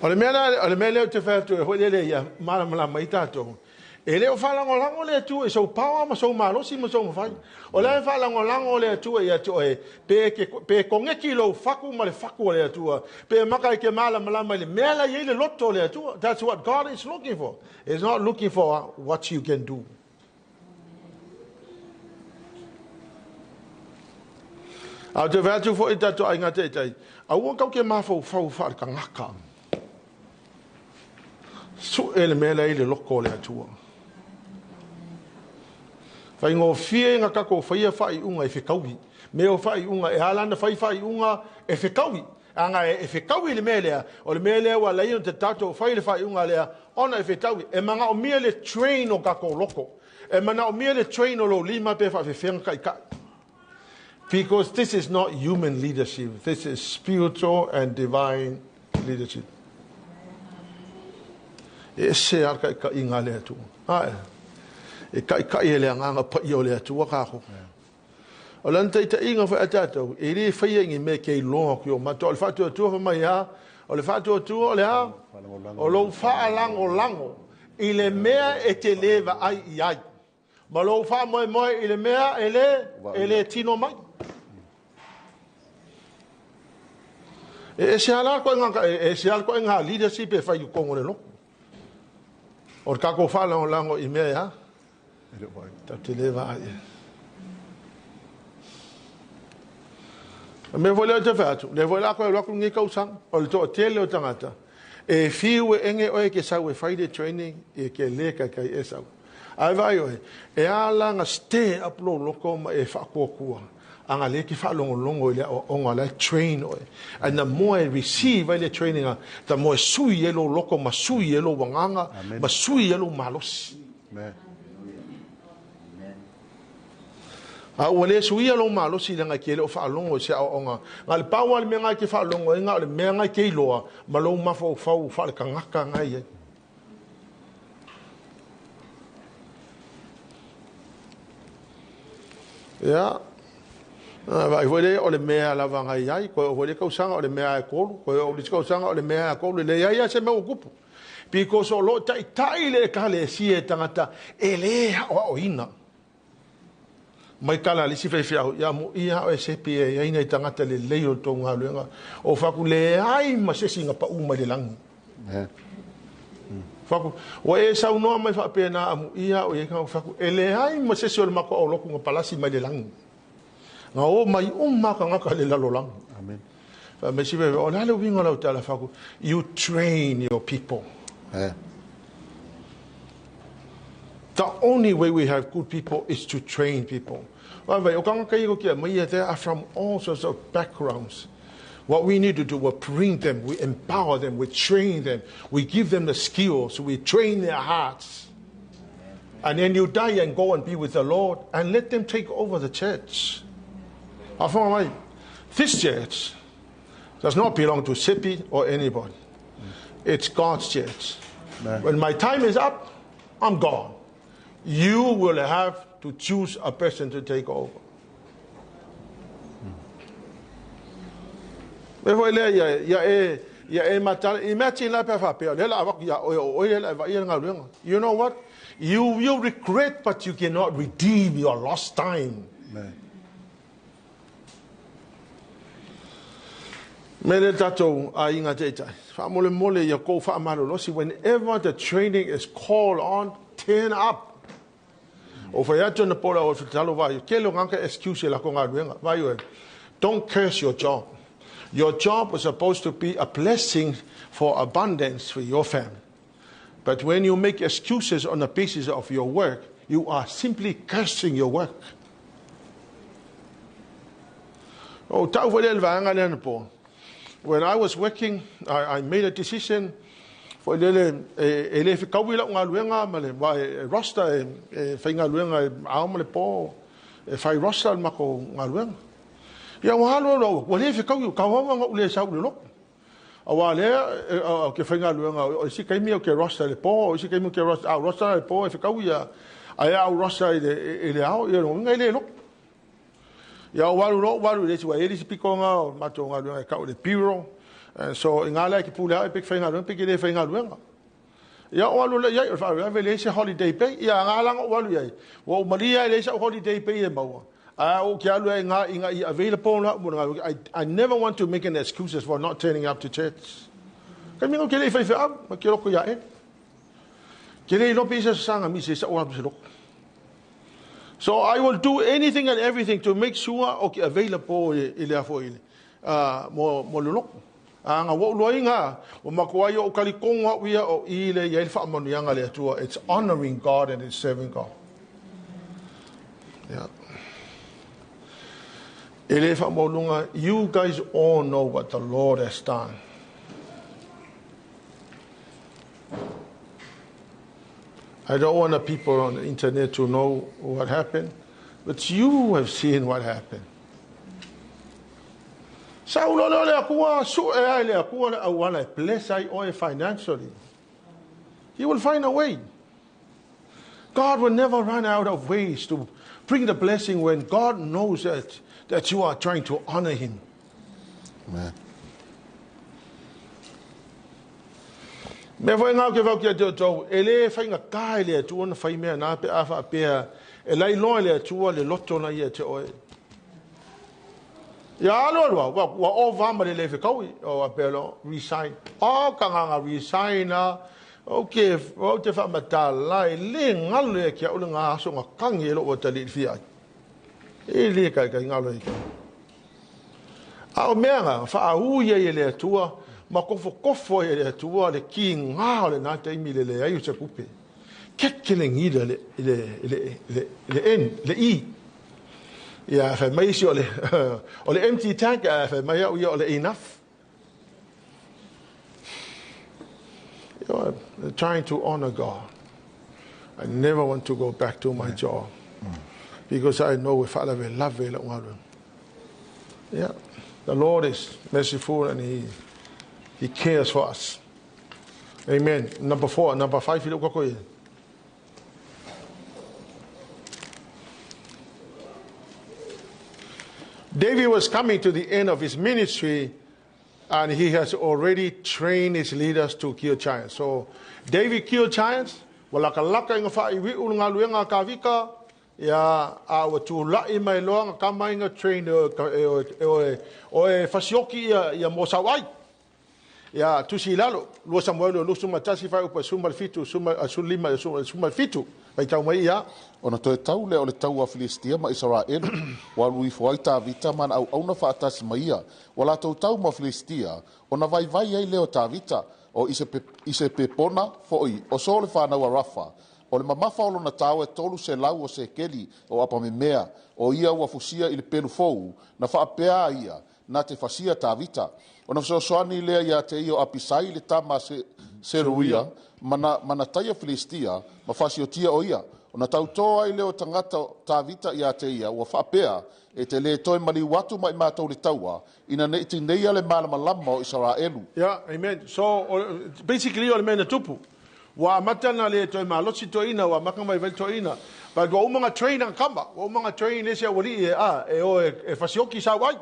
S1: O le mea la, o le mea lea ou te fai atu e hoi lele ia malamalama i tātou. E le o whaalangolago le Atua i sou paoa ma sou malosi ma sou mawhai. O le whaalangolago le Atua i atu e pe, ke, pe kongeki lou faku ma le faku o le Atua. Pe maka i ke malamalama i le mea la i le loto o le Atua. That's what God is looking for. He's not looking for what you can do. A te whai atu fo i tātou ai ngā teitai. Aua kau ke mafaufau wha le kangaka. Su e le mea la i le loko o le Atua. Whai ngō fie ngā kako whaia whai unga e whekaui. Me o whai unga e alana whai whai unga e whekaui. Aga e fetaui le mea lea, o le mea lea ua ala ai ona tatou fai le faaiuga lea, ona e fetaui. E manaomia le train o tatou loto. E manaomia le train o lou lima pe faafefea ona taitai. Because this is not human leadership, this is spiritual and divine leadership. E ese lava le taitaiga a le Atua. Ae, e taitai e le Agaga Paia o le Atua tatou. O lana taitaiga foi a tatou, e le faia i ni mea e te iloa atu i o matou. O le faatuatua fai mai a, o le faatuatua o le a? O lou faalagolago i le mea e te le vaai i ai. Ma lou faamoemoe i le mea e le, e le tino mai. E ese lava la e ese lava le ituaiga leadership e fai i totonu o le lotu. O le tatou faalagolago i mea e a? Tatou te le vaai i ai. O le mea foi lea ou te fai atu, lea foi o le a toe alu atu lenei tausaga, o le toatele o tagata, e fiu e ege oe e te sau e fai le training, e te le taitai e sau. Ae vaai oe, e a la ona stir up lou loto ma e faatuatua, aga lea e te faalogologo i le aoaoga la e train oe. And the more e receive ai le training, the more e sui ai lou loto ma sui ai lou agaga, ma sui ai lou malosi. Amen. A ua le suia lou malosi leaga e te le o faalogo i se aoaoga. Na o le pau lava le mea na e te faalogo ai, na o le mea na e te iloa ma lou mafaufau faaletagata na e i ai. Ia, vaai foi lea, o le mea lava na i ai, toe oo foi le tausaga o le mea e tolu, toe oo le isi tausaga o le mea e tolu, e leai lava se mea ua tupu. Because o lo o taitai le Ekalesia e tagata e le aoaoina. Mai tala a le isi faifeau, ia amuia oe Sepi e i ai nai tagata lelei o le tou galuega. O faku leai ma se isi na pau mai le lagi. Faku, ua e saunoa mai faapena amuia oe e faku, e leai ma se isi o le matou aulotu na palasi mai le lagi. Na o mai uma tagata i le lalolagi. Amen. Fai mai si o le a le uiga o lau tala faku, you train your people. Eh. The only way we have good people is to train people. Vai, o tagata ia ko kia mai, they are from all sorts of backgrounds. What we need to do, we bring them, we empower them, we train them, we give them the skills, we train their hearts. And then you die and go and be with the Lord and let them take over the church. Afonga mai, this church does not belong to Sipi or anybody. It's God's church. When my time is up, I'm gone. You will have to choose a person to take over. Me foi lea ia, ia e, ia e matala, imagine la pe faapea, lea la avatu ia oe, o oe lea la e vaai le galuega. You know what? You will regret, but you cannot redeem your lost time. Amen. Me le tatou aiga taitai. Faamolemole ia kou faamalolosi whenever the training is called on, turn up. O fai atu ana pola o tatalo vai, tele o ngaka excuse e lako galuega. Vai oe, don't curse your job. Your job was supposed to be a blessing for abundance for your family. But when you make excuses on the basis of your work, you are simply cursing your work. O tau foi le vaega lea na po. When I was working, I made a decision foi lele e le fekaui lau galuega ma le e roster e faigaluega e ao ma le po e fai roster le matou galuega. Ia ua alu alu ua le fekaui ka wawa ngau le sau le lotu. Aua lea o ke faigaluega o isi taimi o ke roster le po o isi taimi o ke roster au roster le po e fekaui ia ae au roster i le ao ia lo ngai le lotu. Ia ou alu loa ou alu i le isi, ua i ai le isi pitoga o le matou galuega e tau o le bureau. And so i ngā lea ke pule au e pe ke faigaluega pe ke le faigaluega. Ia ou alu lea i ai, o le faalavelave e leai se holiday pay. Ia ngā langa ou alu i ai, ua ou malia e leai sau holiday pay e maua. Ae ou ke alu ai ngā ina ia available la mo le galuega. I never want to make an excuses for not turning up to church. Kai mingo ke le i faifeau, ma ke loko ia e. Ke le iloa pe i se sanga mi se sa o alu se loko. So I will do anything and everything to make sure o ke available i le afo i le mo mo le loko. A nga ua ulua inga, ua matua ai o ukali kongo au ia o i le ia i le faamanuiaga le Atua. It's honoring God and it's serving God. Yeah. E le faamaualuga, you guys all know what the Lord has done. I don't want the people on the internet to know what happened, but you have seen what happened. Sa ulo leo le akua, su e ai le akua le auala e bless ai oe financially. He will find a way. God will never run out of ways to bring the blessing when God knows that, that you are trying to honor Him.
S2: Amen.
S1: Mea foi ngau ke vau ki a te outou, e le whainga i le atua na whai mea nā pe a whaapea, e lai loa le atua le loto na ia te oe. Ia alu alu ua, ua ova ma le le fekaui, o a pea lo, resign. O ka nganga resign a, o ke, o te whaamatala, e le ngalo e kia ule ngā aso ngā kangi e lo ua tali i fia ai. E le kai kai ngalo e kia. A o mea ngā, whaau ia i le atua, ma kofo kofo i le atua, le ki ngā o le nā taimi le le ai o se kupe. Keke le ngila le, le, le, le, le N, le I. Ia, fai mai isi o le, o le empty tank, fai mai au ia o le enough. You know, I'm trying to honor God. I never want to go back to my job because I know if I love it, Yeah, the Lord is merciful and He He cares for us. Amen. Number four, number five, David was coming to the end of his ministry and he has already trained his leaders to kill giants. So David killed giants. Ua lakalaka ina faaiuiu le galuega a Tavita, ia, a ua tula'i mai loa ga tama ia na train e o e fasioki ia ia mo sauai. Ia, tusi i lalo, 2 Samuelu 21 fuaiupu 17, 15, 17, faitau mai ia.
S2: Ona toe tau lea o le taua a Filistia ma Isaraelu, ua alu ifo ai Tavita ma ana auauna faatasi ma ia. Ua latou tau ma Filistia, ona vaivai ai lea o Tavita, o Isepepona foi, o So le fanau a Rafa. O le mamafa o lona tao e 300 o sekeli o apamemea, o ia ua fusia i le pelu fou, na faapea ai ia, na te fasia Tavita. Ona fesoasoani lea iā te ia o Apisai le tama a Seruia, ma na, ma na taia Filistia, ma fasiotia o ia. Ona tautō ai lea o tagata o Tavita iā te ia, ua faapea, E te lē toe maliu atu ma i matou le taua, ina ne i tineia le malamalama o Isaraelu.
S1: Yeah, amen. So, basically o le mea na tupu. Ua amata na le toe malosi toeaina, ua amata na vaivai toeaina. But ua uma na train ana tama, ua uma na train le isi aualii e, a, e o e, e fasioki sauai.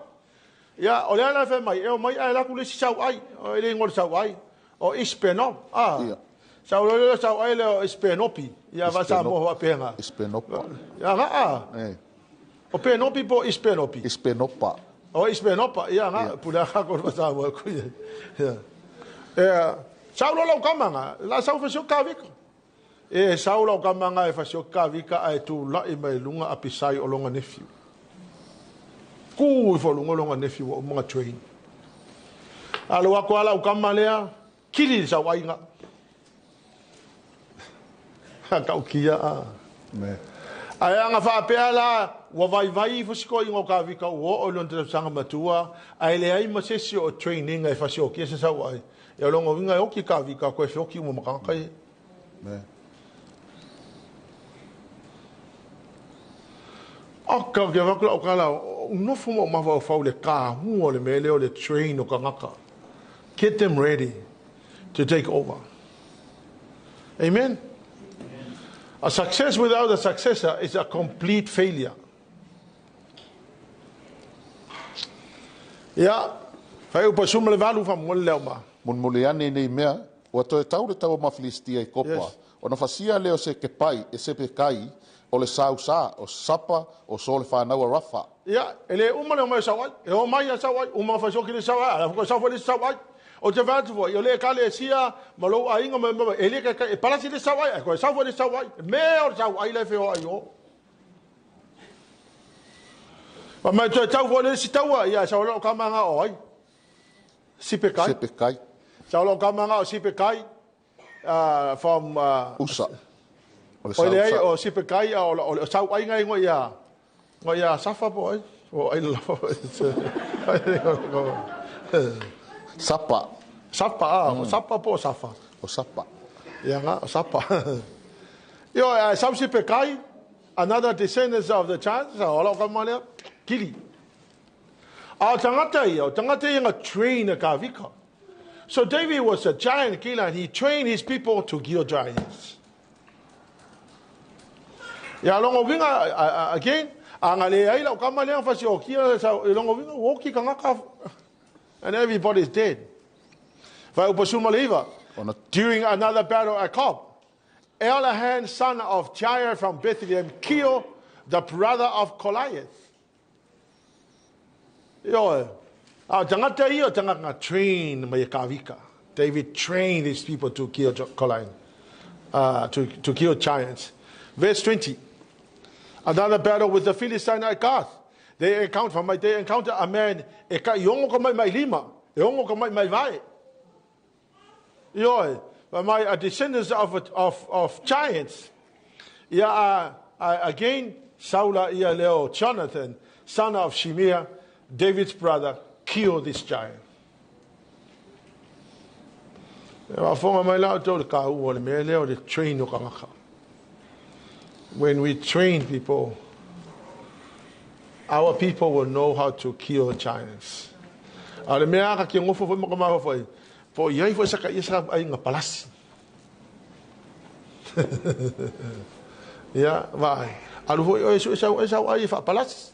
S1: Ia, o le a la e fai mai, e omai ae laku le isi sauai, o e le igoa o le sauai, o Ispenop, a.
S2: Ia.
S1: Sau loa le sauai lea o Ispenopi, ia va Samoa faapena.
S2: Ispenopa.
S1: Ia, ga, a.
S2: E.
S1: O Penopi po o Ispenopi?
S2: Ispenopa.
S1: O Ispenopa, ia ga, pule a kako le Samoa ku ia. Ia. E, sau loa lau kama ga, la sau fasioki Tavita. E sau lau kama ga e fasioki Tavita ae tula'i mai luga Apisai o lona nephew. Ku ifo luga lona nephew ua uma ona train. Alu atu a lau kama lea, kili le sauaiga. Taukia a. Ae ana faapea la, ua vaivai ifo si toeaina o Tavita ua oo i lona tausaga matua, ae leai ma se isi o training e fasiokia se sauai. Ia o lona uiga e oti Tavita toe feoti uma ma tagata ia. Oka, ou te avatu lau tala, ou nofo ma ou mafaufau i le tāua o le mea lea o le train o tagata. Get them ready to take over. Amen? A success without a successor is a complete failure. Ia, fuaiupu 18 faamolemole lea uma.
S2: Mulimuli ane i nei mea, ua toe tau le taua ma Filistia i Kopa,
S1: Yes.
S2: ona fasia lea o Sekepai e Sepekai, o le Sausa, o Sapa, o So le fanau a Rafa.
S1: Ia, e le uma le omai o sauai. E omai a sauai, uma ona fasioki le isi sauai, a la sau foi le isi sauai. Ou te fai atu foi, o le ekalesia ma lou aiga ma, ma, e le taitai, e palasi le isi sauai, ae toe sau foi le isi sauai. Mea o le sauai la e feoai i o. Fai mai toe tau foi le isi taua, ia, sau loa o kama nga o ai? Sipekai.
S2: Sepekai.
S1: Sau loa o kama nga o Sipekai, from
S2: Usa. O le
S1: Oi leai
S2: Sausa.
S1: o Sipekai a o o sauaiga e igoa ia igoa ia Safa po o ai. O ai lava.
S2: Sapa.
S1: Sapa, ah, o Sapa po o Safa.
S2: O Sapa.
S1: Ia nga, o Sapa. Io, sau si pekai, another descendants of the giants, o lau ka malea, kili. A o tangata ia, o tangata ia nga train a Kavika. So David was a giant killer and he trained his people to kill giants. Ia longo winga, again, a nga le ai lau kama lea fasi o kia, sa longo winga, woki kangaka, and everybody is dead. Vai upasuma leiva. During another battle at Cobb, Elahan, son of Jair from Bethlehem, killed the brother of Goliath. Ioe. A o tangata ia, o tangata nga train mai e Kavika. David trained his people to kill Goliath, to kill giants. Verse 20. Another battle with the Philistine at Gath. They encounter, mai, they encounter a man e ka i ongo ka mai mai lima, e ongo ka mai mai vae. Ioe, mai a descendants of giants. Ia again, Saula ia leo Jonathan, son of Shimea, David's brother, killed this giant. E wafonga mai lau tau le ka ua le mea leo le train o kangaka. When we train people, our people will know how to kill giants. A le mea aka ki ngofo foi maka maha foi, po iai foi saka ia saka ai nga palasi. Ia, vai. Alu foi oe su sau e sau ai fa palasi.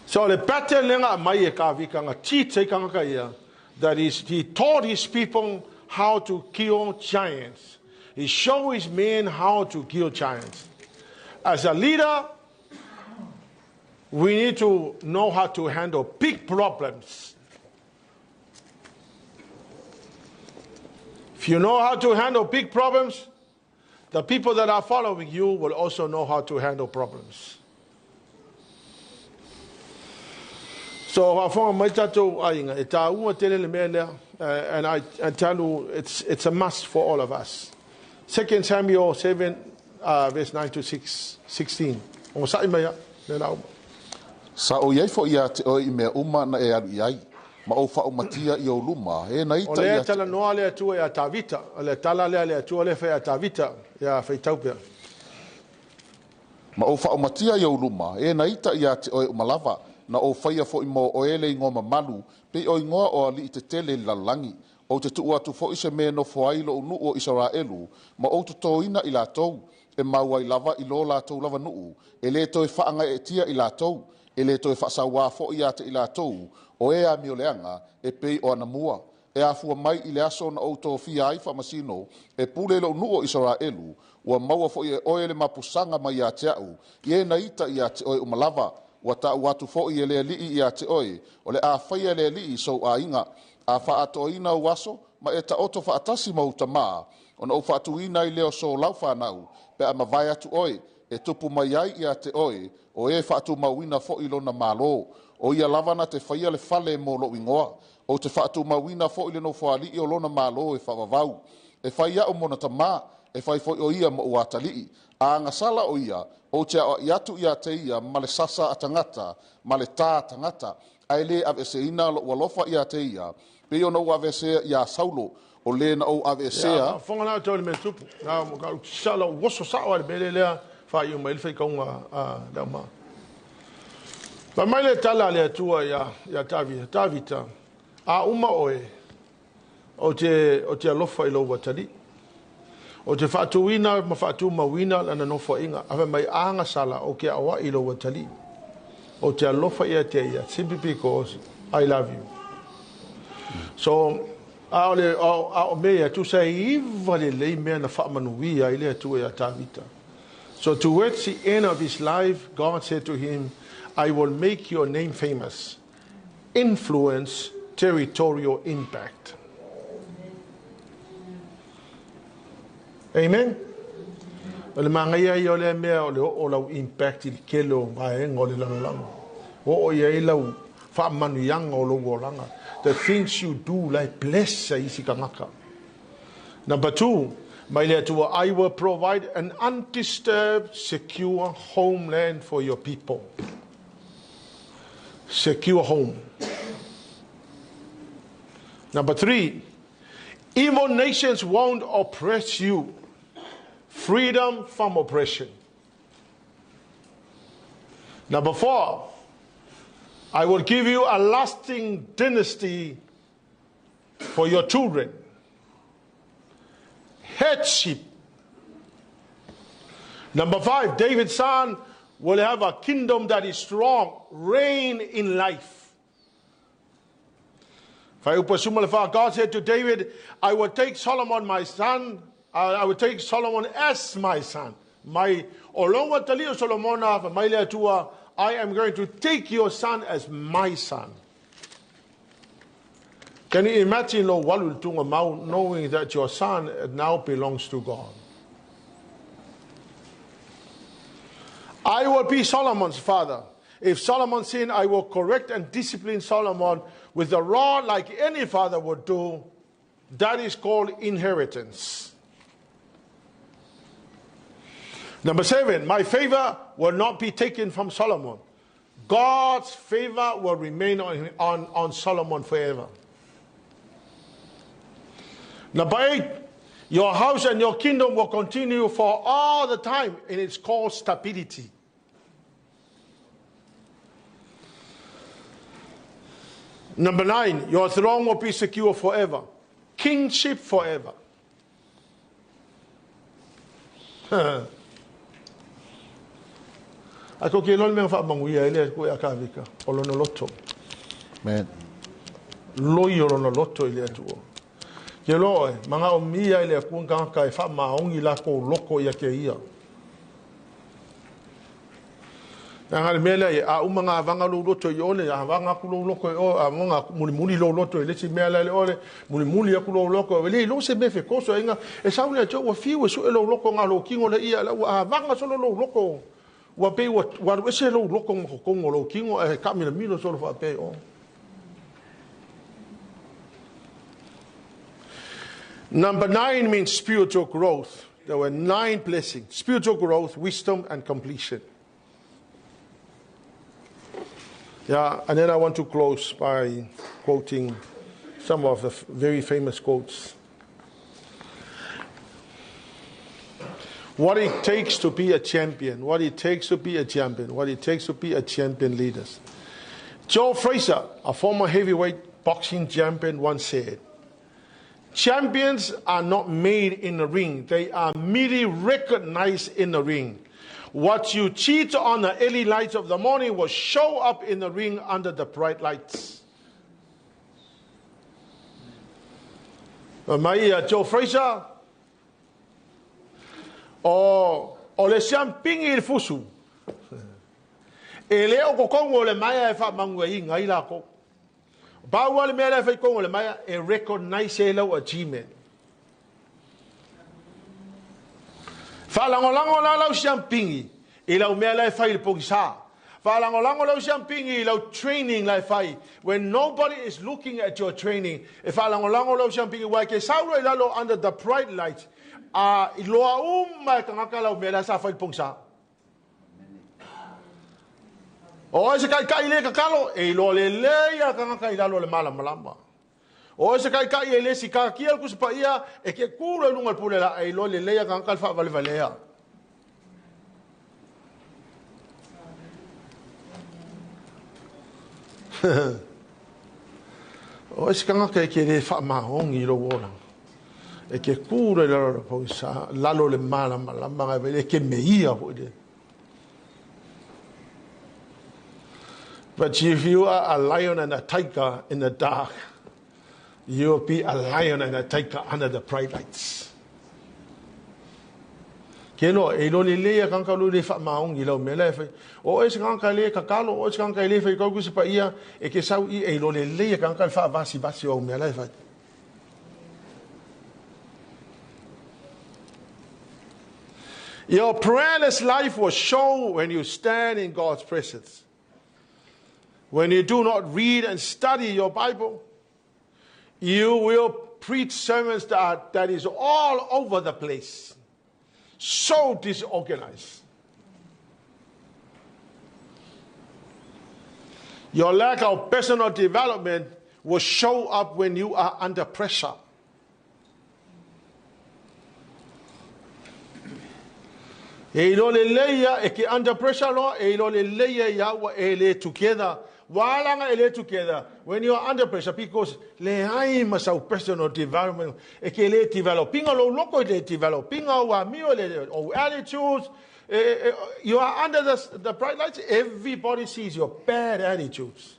S1: So le pattern le nga mai e ka vika nga teach e kangaka ia that is he taught his people how to kill giants. He showed his men how to kill giants. As a leader, we need to know how to handle big problems. If you know how to handle big problems, the people that are following you will also know how to handle problems. So faafofoga mai tatou aiga, e taua tele le mea lea, and I tell you, it's a must for all of us. 2 Samuel 7, verse 9 to 6, 16. Ogosaʻi mai a, le la uma.
S2: Sa ou i ai foi ia te oe i mea uma na e alu i ai, ma ou faaumatia i ou luma, e na
S1: O
S2: ita
S1: lea
S2: ia te
S1: talanoa le Atua ia Tavita, o le tala lea a le Atua lea e fai ia Tavita, ia faitau pea.
S2: Ma ou faaumatia i ou luma, e na ita ia te oe uma lava, na ou faia foi mo oe le igoa mamalu, pei o igoa o alii tetele i le lalolagi. Ou te tuu atu foi se mea e nofo ai lou nuu o Isaraelu, ma ou totoina i latou, e mau ai lava i lo latou lava nuu, e le toe faagaeetia i latou, e le toe faasauā foi ia te i latou, o e amioleaga, e pei o anamua. E afua mai i le aso na ou tofia ai faamasino e pule i lou nuu o Isaraelu, ua maua foi e oe le mapusaga mai ia te a'u, i e na ita ia te oe uma lava. Ua taua atu foi e le Alii ia te oe, o le a faia e le Alii sou aiga, a faaatoaina ou aso, ma e taoto faatasi ma ou tamā, ona ou faatuina ai lea o so lau fanau, pe a mavae atu oe, e tupu mai ai ia te oe, o e faatumauina foi lona Malo. O ia lava na te faia le fale mo lou igoa. Ou te faatumauina foi le nofoalii o lona Malo e faavavau. E fai a'u mona tamā, e fai foi o ia moʻu atalii. A agasala o ia, ou te aoaʻi atu ia te ia ma le sasa a tagata, ma le tā a tagata, ae lē aveeseina loʻu alofa ia te ia, pei ona ou aveesea iā Saulo, o lē na ou
S1: Ia,
S2: aveesea.
S1: faafofoga la outou i le mea tupu. Na, ka sala oso sao lava i le mea lea faaiu mai ai le faitauga a le auma. Fai mai le tala a le Atua ia, ia Tavita, Tavita, a uma oe, ou te, ou te alofa i lou atalii. Ou te faatuina ma faatumauina lana nofoaiga, a fai mai, a agasala, ou ke aoai i lou atalii. Ou te alofa ia te ia, simply because I love you. So, a o le, a o mea ia, tusa e iva lelei mea na faamanuia ai le Atua ia Tavita. So towards the end of his life, God said to him, I will make your name famous. Influence territorial impact. Amen. O le magaia ia o lea mea o le oo lau impact i le tele o vaega o le lalolagi. Oo i ai lau faamanuiaga o lou olaga. The things you do la e bless ai isi tagata. Number 2, Mai le Atua, I will provide an undisturbed, secure homeland for your people. Secure home. Number 3, evil nations won't oppress you. Freedom from oppression. Number 4, I will give you a lasting dynasty for your children. Headship. Number 5, David's son will have a kingdom that is strong, reign in life. God said to David, I will take Solomon my son, I will take Solomon as my son. My olonga tali o Solomona, mai le Atua, I am going to take your son as my son. Can you imagine lo walu tunga mau, knowing that your son now belongs to God? I will be Solomon's father. If Solomon sinned, I will correct and discipline Solomon with a rod like any father would do. That is called inheritance. Number 7, my favor will not be taken from Solomon. God's favor will remain on Solomon forever. Number 8, your house and your kingdom will continue for all the time, and it's called stability. Number 9, your throne will be secure forever. Kingship forever. A ko ke lol mea whaamanguia ele ko e akavika o lono loto.
S2: Man.
S1: Loi o lono loto i le atua. Ke loa e, manga o mia i le akua ngaka e whaamaongi la ko loko ia ke ia. Nga le mea lea, a uma ngā vanga lou loto i ole, a vanga aku lou loko i o, a vanga mulimuli lou loto i le si mea lea le ole, mulimuli aku lou loko, le lo se mea fekoso inga, e sau le atua ua fiu e sue lou loko ngā lou kingo le ia, la ua a vanga solo lou loko, ua pe ua alu ese lou loko ma kokongo lou kingo, e ka mila milo solo wha pe o. Number 9 means spiritual growth. There were 9 blessings. Spiritual growth, wisdom, and completion. Yeah, and then I want to close by quoting some of the very famous quotes. What it takes to be a champion, what it takes to be a champion, what it takes to be a champion leaders. Joe Frazier, a former heavyweight boxing champion, once said, champions are not made in the ring, they are merely recognized in the ring. What you cheat on the early lights of the morning will show up in the ring under the bright lights. Mai Joe Frazier, o le siampingi i le fusu, e le o kokongo o le maia e whaamangu e inga i lako. Pau le mea lea fai kongo le maia e recognize e lau achievement. Whaalangolango la lau siampingi i lau mea lea fai le pongisa. Whaalangolango lau siampingi i lau training lea fai. When nobody is looking at your training, e whaalangolango lau siampingi wai ke sauro i lalo under the bright light. A i loa uma e kangaka lau mea lea sa fai le pongisa. O se kai kai le kakalo, e iloa le lei a kangaka i lalo le malamalama. O se kai kai e le si kakia le kusipa ia, e ke kuro e lunga le pule la, e iloa le lei a kangaka le whaavalevalea. O se kangaka e ke le whaamahongi lo wora. E ke kuro i lalo le pongisa, lalo le malamalama, e ke me ia ho i le. But if you are a lion and a tiger in the dark, you will be a lion and a tiger under the bright lights. Ke loa, e lo le lea kangka lo le whaamaongi lau mea lea whai. O e se kangka le kakalo, o e se kangka le whai kauku se pa ia, e ke sau i e lo le lea kangka le whaavasi vasi o mea lea whai. Your prayerless life will show when you stand in God's presence. When you do not read and study your Bible, you will preach sermons that, are, that is all over the place. So disorganized. Your lack of personal development will show up when you are under pressure. E ilo le leia e ke under pressure loa, e ilo le leia ia ua e le together. Walanga e le together when you are under pressure because le ai ma sau personal development e ke le developinga lo loko e le developinga o amio le o attitudes you are under the, the bright lights everybody sees your bad attitudes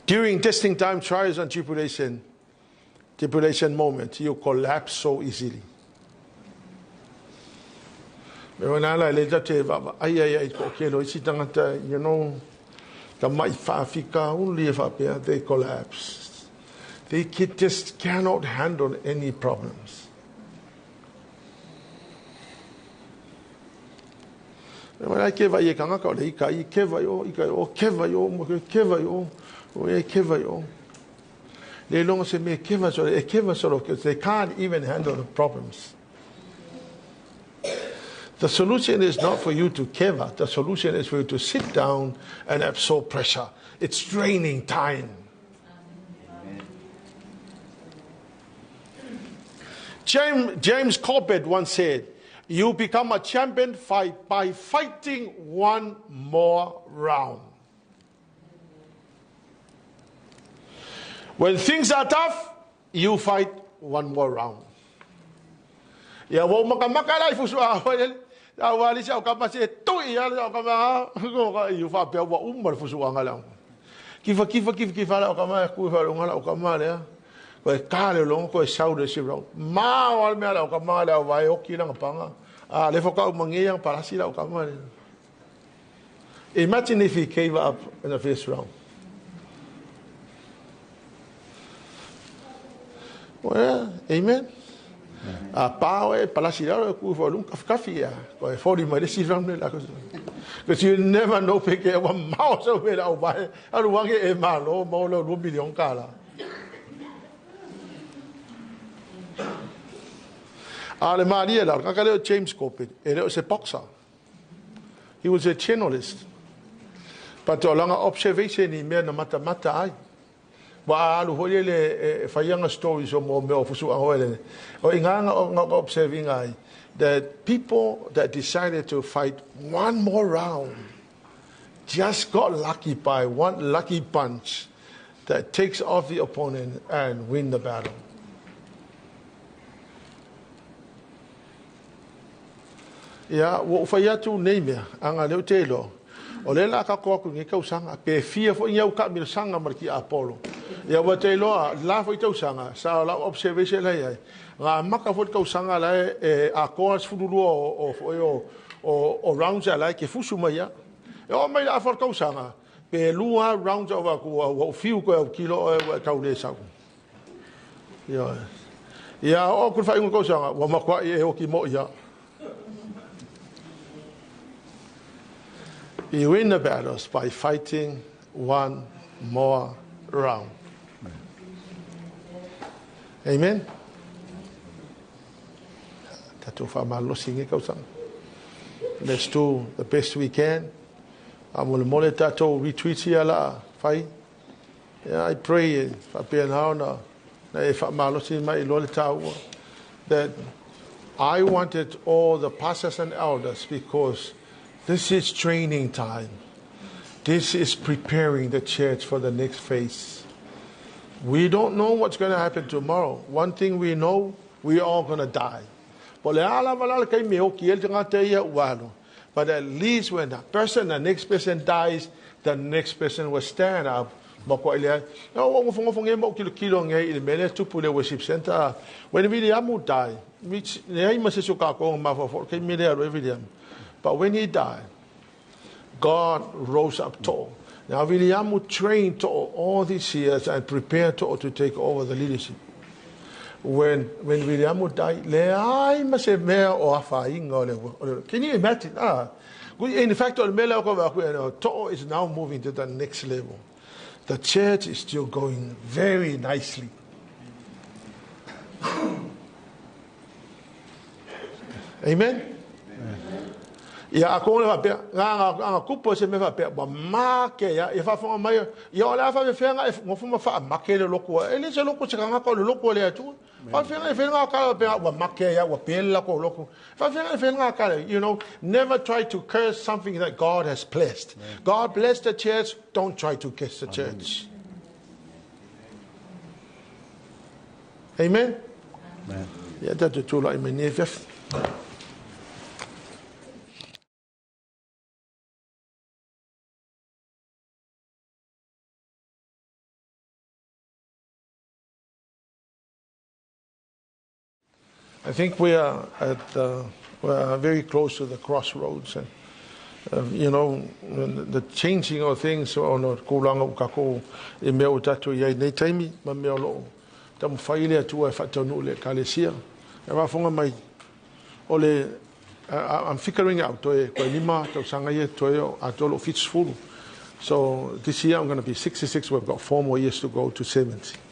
S1: During testing time, trials and tribulation, tribulation moment, you collapse so easily. Me wana ala le tate va ai ai ai ko ke lo isi tangata, you know, ka mai whaafika uli e whapea, they collapse. They just cannot handle any problems. Me wena ke vai e kangaka o le ika i ke vai o ika o ke vai o mo ke vai o o e ke vai o le longa se me ke vai so e ke vai so they can't even handle the problems. The solution is not for you to keva. The solution is for you to sit down and absorb pressure. It's draining time. James, James Corbett once said, You become a champion fight by fighting one more round. When things are tough, you fight one more round. Ia ua ou makamaka la i fusu a oe a ua alisi au kama se tui ia le au kama i faapea ua uma le fusuaga le au. Kifa kifa kifa kifa le au kama e kui whalunga le au kama lea. Koe ka le longo koe sau le si rau. Ma o al mea le au kama le au vai oki langa panga. A le whakau mangi yang parasi le au kama le. Imagine if he gave up in the first round. Well, amen. A pa oe palasi lalo e ku fo lung kafi kafi ia. Ko e fori mai le si round le la ko. Because you never know pe ke wa mao so me la o vai. Alu wange e malo mo lo lu million kala. A le malie la ka leo James Corbett e leo se boxer. He was a journalist. But o langa observation i mea na matamata ai. Wa alu hoi le e whaianga stories o mo mea o fusu a le. O i ngā ngā observing ai that people that decided to fight one more round just got lucky by one lucky punch that takes off the opponent and win the battle. Ia, ua ou fai atu nei mea, aga lea ou te iloa, o lea la kako aku nei tausaga, pe fia foi ni au taamilosaga ma le tiapolo. Ia, ua te iloa, la foi tausaga, sa o lau observation la i ai, na amata foi le tausaga la e atoa le 12 o, o, foi o, o, o rounds a la e ke fusu mai ia. E oo mai le afa o le tausaga, pe lua rounds o atu, ua ou fiu koe au kilo oe ua e tau le sau. Ioe. Ia oo atu le faaiuga o tausaga, ua matuai e oti moi ia. You win the battles by fighting one more round. Amen. Tatou whaamalosi nge kausaga. Let's do the best we can. A mole mole tatou retreat ia la fai. Yeah, I pray e faapena ona na e faamalosi mai loa le taua that I wanted all the pastors and elders because this is training time. This is preparing the church for the next phase. We don't know what's going to happen tomorrow. One thing we know, we are all going to die. But le ala wala le kai me oki el tangata ia ua But at least when the person, the next person dies, the next person will stand up. Ma koa ile ai. Na o ngofo ngofo nge mo kilo kilo nge i le mele tupu le worship center. When William died, which le ai ma se so ka ko ma fo fo ke mele alo William. But when he died, God rose up tall. Now William trained to all these years and prepared to, to take over the leadership. When when William died, le ai ma se mea o afainga o le Can you imagine? Ah, in fact, o le mea lea ko wa ku To'o is now moving to the next level. The church is still going very nicely. Amen? Ia, a konga le faapea, nga nga nga kupo se me faapea, ua make ia, ia faafofoga mai, ia o le a faafefea nga e gofo ma faamake le loku, e le se loku se kangaka o le loku o le Atua. Faafefea nga e fai nga kala faapea, ua make ia, ua pele la kou loku. Faafefea nga e fai nga kala, you know, never try to curse something that God has blessed. God bless the church, don't try to curse the church. Amen? Amen. Ia tatou tulai mai nei afiafi. I think we are at uh, we are very close to the crossroads and uh, you know the changing of things ona o tulaga ua tatou i mea ua tatou i ai nei taimi ma mea o lo o taumafai le Atua e faataunuu le Ekalesia. E faafofoga mai o le I'm figuring out toe toe lima tausaga ia toe atoa lou 70. So this year I'm going to be 66. We've got four more years to go to 70.